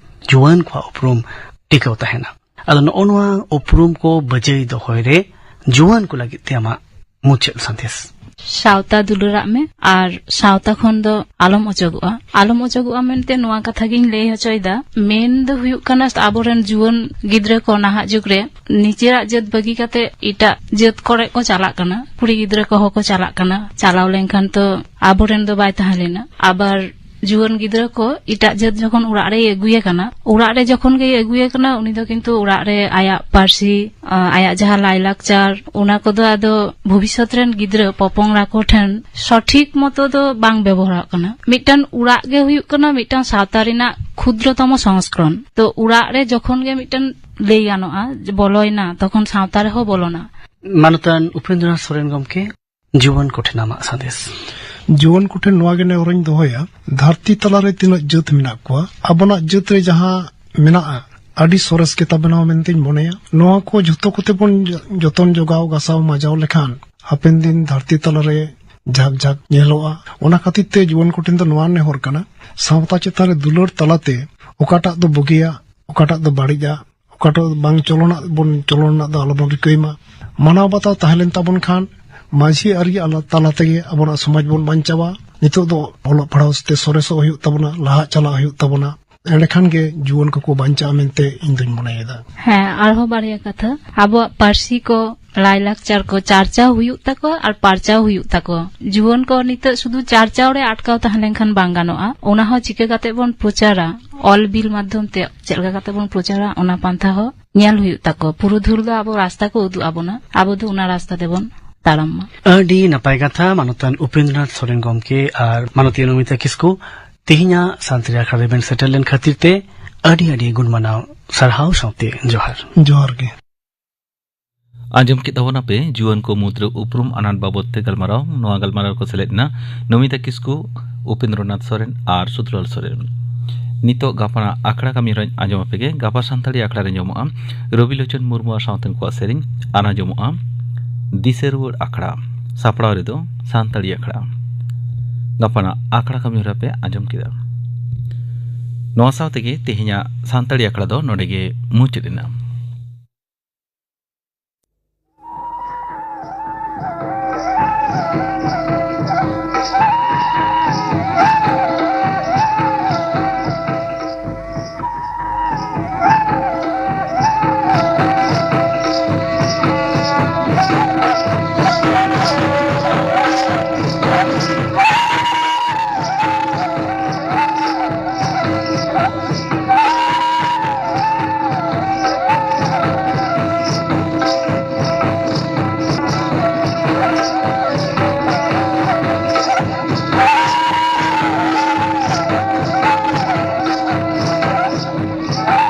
ᱡᱩᱣᱟᱹᱱ ᱠᱚᱣᱟᱜ ᱩᱯᱨᱩᱢ ᱴᱤᱠᱟᱹᱣ ᱛᱟᱦᱮᱱᱟ᱾ ᱟᱫᱚ ᱱᱚᱜᱼᱚ ᱱᱚᱣᱟ ᱩᱯᱨᱩᱢ ᱠᱚ ᱵᱟᱹᱡᱟᱹᱭ ᱫᱚᱦᱚᱭ ᱨᱮ ᱡᱩᱣᱟᱹᱱ ᱠᱚ ᱞᱟᱹᱜᱤᱫ ᱛᱮ ᱟᱢᱟᱜ ᱢᱩᱪᱟᱹᱫ ᱥᱟᱸᱫᱮᱥ? ᱥᱟᱶᱛᱟ ᱫᱩᱞᱟᱹᱲᱟᱜ ᱢᱮ ᱟᱨ ᱥᱟᱶᱛᱟ ᱠᱷᱚᱱ ᱫᱚ ᱟᱞᱚᱢ ᱚᱪᱚᱜᱚᱜᱼᱟ᱾ ᱟᱞᱚᱢ ᱚᱪᱚᱜᱚᱜᱼᱟ ᱢᱮᱱᱛᱮ ᱱᱚᱣᱟ ᱠᱟᱛᱷᱟ ᱜᱤᱧ ᱞᱟᱹᱭ ᱦᱚᱪᱚᱭᱮᱫᱟ, ᱢᱮᱱ ᱫᱚ ᱦᱩᱭᱩᱜ ᱠᱟᱱᱟ ᱟᱵᱚᱨᱮᱱ ᱡᱩᱣᱟᱹᱱ ᱜᱤᱫᱽᱨᱟᱹ ᱠᱚ ᱱᱟᱦᱟᱜ ᱡᱩᱜᱽ ᱨᱮ ᱱᱤᱡᱮᱨᱟᱜ ᱡᱟᱹᱛ ᱵᱟᱹᱜᱤ ᱠᱟᱛᱮ ᱮᱴᱟᱜ ᱡᱟᱹᱛ ᱠᱚᱨᱮ ᱠᱚ ᱪᱟᱞᱟᱜ ᱠᱟᱱᱟ᱾ ᱠᱩᱲᱤ ᱜᱤᱫᱽᱨᱟᱹ ᱠᱚᱦᱚᱸ ᱠᱚ ᱪᱟᱞᱟᱜ ᱠᱟᱱᱟ, ᱪᱟᱞᱟᱣ ᱞᱮᱱᱠᱷᱟᱱ ᱛᱚ ᱟᱵᱚᱨᱮᱱ ᱫᱚ ᱵᱟᱭ ᱛᱟᱦᱮᱸ ᱞᱮᱱᱟ᱾ ᱟᱵᱟᱨ ᱡᱩᱣᱟᱹᱱ ᱜᱤᱫᱽᱨᱟᱹ ᱠᱚ ᱮᱴᱟᱜ ᱡᱟᱹᱛ ᱡᱚᱠᱷᱚᱱ ᱚᱲᱟᱜ ᱨᱮᱭ ᱟᱹᱜᱩᱭᱮ ᱠᱟᱱᱟ, ᱚᱲᱟᱜ ᱨᱮ ᱡᱚᱠᱷᱚᱱ ᱜᱮᱭ ᱟᱹᱜᱩᱭᱮ ᱠᱟᱱᱟ, ᱩᱱᱤ ᱫᱚ ᱠᱤᱱᱛᱩ ᱚᱲᱟᱜ ᱨᱮ ᱟᱭᱟᱜ ᱯᱟᱹᱨᱥᱤ, ᱟ, ᱟᱭᱟᱜ ᱡᱟᱦᱟᱸ ᱞᱟᱭᱞᱟᱠᱪᱟᱨ, ᱚᱱᱟ ᱠᱚᱫᱚ ᱟᱫᱚ ᱵᱷᱚᱵᱤᱥᱥᱚᱛ ᱨᱮᱱ ᱜᱤᱫᱽᱨᱟᱹ ᱯᱚᱯᱚᱝᱲᱟ ᱠᱚ ᱴᱷᱮᱱ ᱥᱚᱴᱷᱤᱠ ᱢᱚᱛᱚ ᱫᱚ ᱵᱟᱝ ᱵᱮᱵᱚᱦᱟᱨᱚᱜ ᱠᱟᱱᱟ᱾ ᱢᱤᱫᱴᱟᱝ ᱚᱲᱟᱜ ᱜᱮ ᱦᱩᱭᱩᱜ ᱠᱟᱱᱟ ᱢᱤᱫᱴᱟᱝ ᱥᱟᱶᱛᱟ ᱨᱮᱱᱟᱜ ᱠᱷᱩᱫᱨᱚᱛᱚᱢᱚ ᱥᱚᱝᱥᱠᱨᱚᱱ᱾ ᱛᱚ ᱚᱲᱟᱜ ᱨᱮ ᱡᱚᱠᱷᱚᱱ ᱜᱮ ᱢᱤᱫᱴᱟᱝ ᱞᱟᱹᱭ ᱜᱟᱱᱚᱜᱼᱟ ᱡᱮ ᱵᱚᱞᱚᱭᱮᱱᱟ, ᱛᱚᱠᱷᱚᱱ ᱥᱟᱶᱛᱟ ᱨᱮᱦᱚᱸ ᱵᱚᱞᱚᱱᱟ᱾ ᱢᱟᱱᱚᱛᱟᱱ ᱩᱯᱮᱱᱫᱨᱚᱱᱟᱛᱷ ᱥᱚᱨᱮᱱ ᱜᱚᱢᱠᱮ, ᱡᱩᱣᱟᱹᱱ ᱠᱚᱴᱷᱮᱱ ᱟᱢᱟᱜ ᱥᱟᱸᱫᱮᱥ? ᱡᱩᱣᱟᱹᱱ ᱠᱚᱴᱷᱮᱱ ᱱᱚᱣᱟ ᱜᱮ ᱱᱮᱦᱚᱨᱤᱧ ᱫᱚᱦᱚᱭᱟ, ᱫᱷᱟᱹᱨᱛᱤ ᱛᱟᱞᱟᱨᱮ ᱛᱤᱱᱟᱹᱜ ᱡᱟᱹᱛ ᱢᱮᱱᱟᱜ ᱠᱚᱣᱟ, ᱟᱵᱚᱱᱟᱜ ᱡᱟᱹᱛ ᱨᱮ ᱡᱟᱦᱟᱸ ᱢᱮᱱᱟᱜᱼᱟ, ᱟᱹᱰᱤ ᱥᱚᱨᱮᱥ ᱜᱮ ᱛᱟᱵᱚᱱᱟ ᱢᱮᱱᱛᱮᱧ ᱢᱚᱱᱮᱭᱟ᱾ ᱱᱚᱣᱟ ᱠᱚ ᱡᱷᱚᱛᱚ ᱠᱚᱛᱮ ᱵᱚᱱ ᱡᱚ-, ᱡᱚᱛᱚᱱ ᱡᱚᱜᱟᱣ ᱜᱟᱥᱟᱣ ᱢᱟᱡᱟᱣ ᱞᱮᱠᱷᱟᱱ ᱦᱟᱯᱮᱱ ᱫᱤᱱ ᱫᱷᱟᱹᱨᱛᱤ ᱛᱟᱞᱟᱨᱮ ᱡᱷᱟᱠ ᱡᱷᱟᱠ ᱧᱮᱞᱚᱜᱼᱟ᱾ ᱚᱱᱟ ᱠᱷᱟᱹᱛᱤᱨ ᱛᱮ ᱡᱩᱣᱟᱹᱱ ᱠᱚᱴᱷᱮᱱ ᱫᱚ ᱱᱚᱣᱟ ᱱᱮᱦᱚᱨ ᱠᱟᱱᱟ, ᱥᱟᱶᱛᱟ ᱪᱮᱛᱟᱱ ᱨᱮ ᱫᱩᱞᱟᱹᱲ ᱛᱟᱞᱟᱛᱮ ᱚᱠᱟᱴᱟᱜ ᱫᱚ ᱵᱩᱜᱤᱭᱟ, ᱚᱠᱟᱴᱟᱜ ᱫᱚ ᱵᱟᱹᱲᱤᱡᱼᱟ, ᱚᱠᱟᱴᱟᱜ ᱵᱟᱝ ᱪᱚᱞᱚᱱᱟᱜ ᱵᱚᱱ ᱪᱚᱞᱚᱱ ᱨᱮᱱᱟᱜ ᱫᱚ ᱟᱞᱚᱵᱚᱱ ᱨᱤᱠᱟᱹᱭ ᱢᱟ᱾ ᱢᱟᱱᱟᱣ ᱵᱟᱛᱟᱣ ᱛᱟᱦᱮᱸ ᱞᱮᱱ ᱛᱟᱵᱚᱱ ᱠᱷᱟᱱ ᱢᱟᱹᱡᱷᱤ ᱟᱹᱨᱤ ᱟᱞᱟ-, ᱛᱟᱞᱟ ᱛᱮᱜᱮ ᱟᱵᱚᱱᱟᱜ ᱥᱚᱢᱟᱡᱽ ᱵᱚᱱ ᱵᱟᱧᱪᱟᱣᱟ᱾ ᱱᱤᱛᱚᱜ ᱫᱚ ᱚᱞᱚᱜ ᱯᱟᱲᱦᱟᱣ ᱛᱮ ᱥᱚᱨᱮᱥᱚᱜ ᱦᱩᱭᱩᱜ ᱛᱟᱵᱚᱱᱟ, ᱞᱟᱦᱟ ᱪᱟᱞᱟᱜ ᱦᱩᱭᱩᱜ ᱛᱟᱵᱚᱱᱟ᱾ ᱮᱸᱰᱮᱠᱷᱟᱱ ᱜᱮ ᱡᱩᱣᱟᱹᱱ ᱠᱚᱠᱚ ᱵᱟᱧᱪᱟᱜᱼᱟ ᱢᱮᱱᱛᱮ ᱤᱧ ᱫᱩᱧ ᱢᱚᱱᱮᱭᱮᱫᱟ᱾ ᱦᱮᱸ, ᱟᱨᱦᱚᱸ ᱵᱟᱨᱭᱟ ᱠᱟᱛᱷᱟ᱾ ᱟᱵᱚᱣᱟᱜ ᱯᱟᱹᱨᱥᱤ ᱠᱚ, ᱞᱟᱭᱼᱞᱟᱠᱪᱟᱨ ᱠᱚ ᱪᱟᱨᱪᱟᱣ ᱦᱩᱭᱩᱜ ᱛᱟᱠᱚᱣᱟ ᱟᱨ ᱯᱟᱨᱪᱟᱣ ᱦᱩᱭᱩᱜ ᱛᱟᱠᱚᱣᱟ᱾ ᱡᱩᱣᱟᱹᱱ ᱠᱚ ᱱᱤᱛᱚᱜ ᱥᱩᱫᱷᱩ ᱪᱟᱨᱪᱟᱣ ᱨᱮ ᱟᱴᱠᱟᱣ ᱛᱟᱦᱮᱸ ᱞᱮᱱᱠᱷᱟᱱ ᱵᱟᱝ ᱜᱟᱱᱚᱜᱼᱟ, ᱚᱱᱟ ᱦᱚᱸ ᱪᱤᱠᱟᱹ ᱠᱟᱛᱮ ᱵᱚᱱ ᱯᱨᱚᱪᱟᱨᱟ, ᱚᱞ ᱵᱤᱞ ᱢᱟᱫᱽᱫᱷᱚᱢ ᱛᱮ ᱪᱮᱫ ᱞᱮᱠᱟ ᱠᱟᱛᱮ ᱵᱚᱱ ᱯᱨᱚᱪᱟᱨᱟ, ᱚᱱᱟ ᱯᱟᱱᱛᱷᱟ ᱦᱚᱸ ᱧᱮᱞ ᱦᱩᱭᱩᱜ ᱛᱟᱠᱚᱣᱟ᱾ ᱯᱩᱨᱩᱫᱷᱩᱞ ᱫᱚ ᱟᱵᱚ ᱨᱟᱥᱛᱟ ᱠᱚ ᱩᱫᱩᱜ ᱟᱵᱚᱱᱟ, ᱟᱵᱚ ᱫᱚ ᱚᱱᱟ ᱨᱟᱥᱛᱟ ᱛᱮᱵᱚᱱ ᱛᱟᱲᱟᱢ ᱢᱟ᱾ ᱟᱹᱰᱤ ᱱᱟᱯᱟᱭ ᱠᱟᱛᱷᱟ, ᱢᱟᱱᱚᱛᱟᱱ ᱩᱯᱮᱱᱫᱨᱚᱱᱟᱛᱷ ᱥᱚᱨᱮᱱ ᱜᱚᱢᱠᱮ ᱟᱨ ᱢᱟᱱᱚᱛᱤᱭᱟᱹ ᱱᱚᱢᱤᱛᱟ ᱠᱤᱥᱠᱩ᱾ ᱛᱮᱦᱮᱧᱟᱜ ᱥᱟᱱᱛᱟᱲᱤ ᱟᱠᱷᱲᱟ ᱨᱮᱵᱮᱱ ᱥᱮᱴᱮᱨ ᱞᱮᱱ ᱠᱷᱟᱹᱛᱤᱨ ᱛᱮ ᱟᱹᱰᱤ ᱟᱹᱰᱤ ᱜᱩᱱ ᱢᱟᱱᱟᱣ ᱥᱟᱨᱦᱟᱣ ᱥᱟᱶᱛᱮ ᱡᱚᱦᱟᱨ᱾ ᱡᱚᱦᱟᱨ ᱜᱮ᱾ ᱟᱸᱡᱚᱢ ᱠᱮᱫ ᱛᱟᱵᱚᱱᱟᱯᱮ ᱡᱩᱣᱟᱹᱱ ᱠᱚ ᱢᱩᱫᱽᱨᱮ ᱩᱯᱨᱩᱢ ᱟᱱᱟᱴ ᱵᱟᱵᱚᱫ ᱛᱮ ᱜᱟᱞᱢᱟᱨᱟᱣ᱾ ᱱᱚᱣᱟ ᱜᱟᱞᱢᱟᱨᱟᱣ ᱨᱮᱠᱚ ᱥᱮᱞᱮᱫ ᱮᱱᱟ ᱱᱚᱢᱤᱛᱟ ᱠᱤᱥᱠᱩ, ᱩᱯᱮᱱᱫᱨᱚᱱᱟᱛᱷ ᱥᱚᱨᱮᱱ ᱟᱨ ᱥᱩᱫᱷᱩᱞᱟᱞ ᱥᱚᱨᱮᱱ᱾ ᱱᱤᱛᱚᱜ ᱜᱟᱯᱟ ᱟᱠᱷᱲᱟ ᱠᱟᱹᱢᱤ ᱦᱚᱨᱟᱧ ᱟᱸᱡᱚᱢ ᱟᱯᱮ ᱜᱮ᱾ ᱜᱟᱯᱟ ᱥᱟᱱᱛᱟᱲᱤ ᱟᱠᱷᱲᱟ ᱨᱮ ᱟᱸᱡᱚᱢᱚᱜᱼᱟ ᱨᱚᱵᱤᱞᱳᱪᱚᱱ ᱢᱩᱨᱢᱩ ᱟᱨ ᱥᱟᱶᱛᱮ ᱩᱱᱠᱩᱣᱟᱜ ᱥᱮᱨᱮᱧ, ᱟᱨ ᱟᱸᱡᱚᱢᱚᱜᱼᱟ ᱫᱤᱥᱟᱹ ᱨᱩᱣᱟᱹᱲ ᱟᱠᱷᱲᱟ᱾ ᱥᱟᱯᱲᱟᱣ ᱨᱮᱫᱚ ᱥᱟᱱᱛᱟᱲᱤ ᱟᱠᱷᱲᱟ᱾ ᱜᱟᱯᱟ ᱟᱠᱷᱲᱟ ᱠᱟᱹᱢᱤ ᱦᱚᱨᱟ ᱯᱮ ᱟᱸᱡᱚᱢ ᱠᱮᱫᱟ᱾ ᱱᱚᱣᱟ ᱥᱟᱶ ᱛᱮᱜᱮ ᱛᱮᱦᱮᱧᱟᱜ ᱥᱟᱱᱛᱟᱲᱤ ᱟᱠᱷᱲᱟ ᱫᱚ ᱱᱚᱰᱮ ᱜᱮ ᱢᱩᱪᱟᱹᱫ ᱮᱱᱟ᱾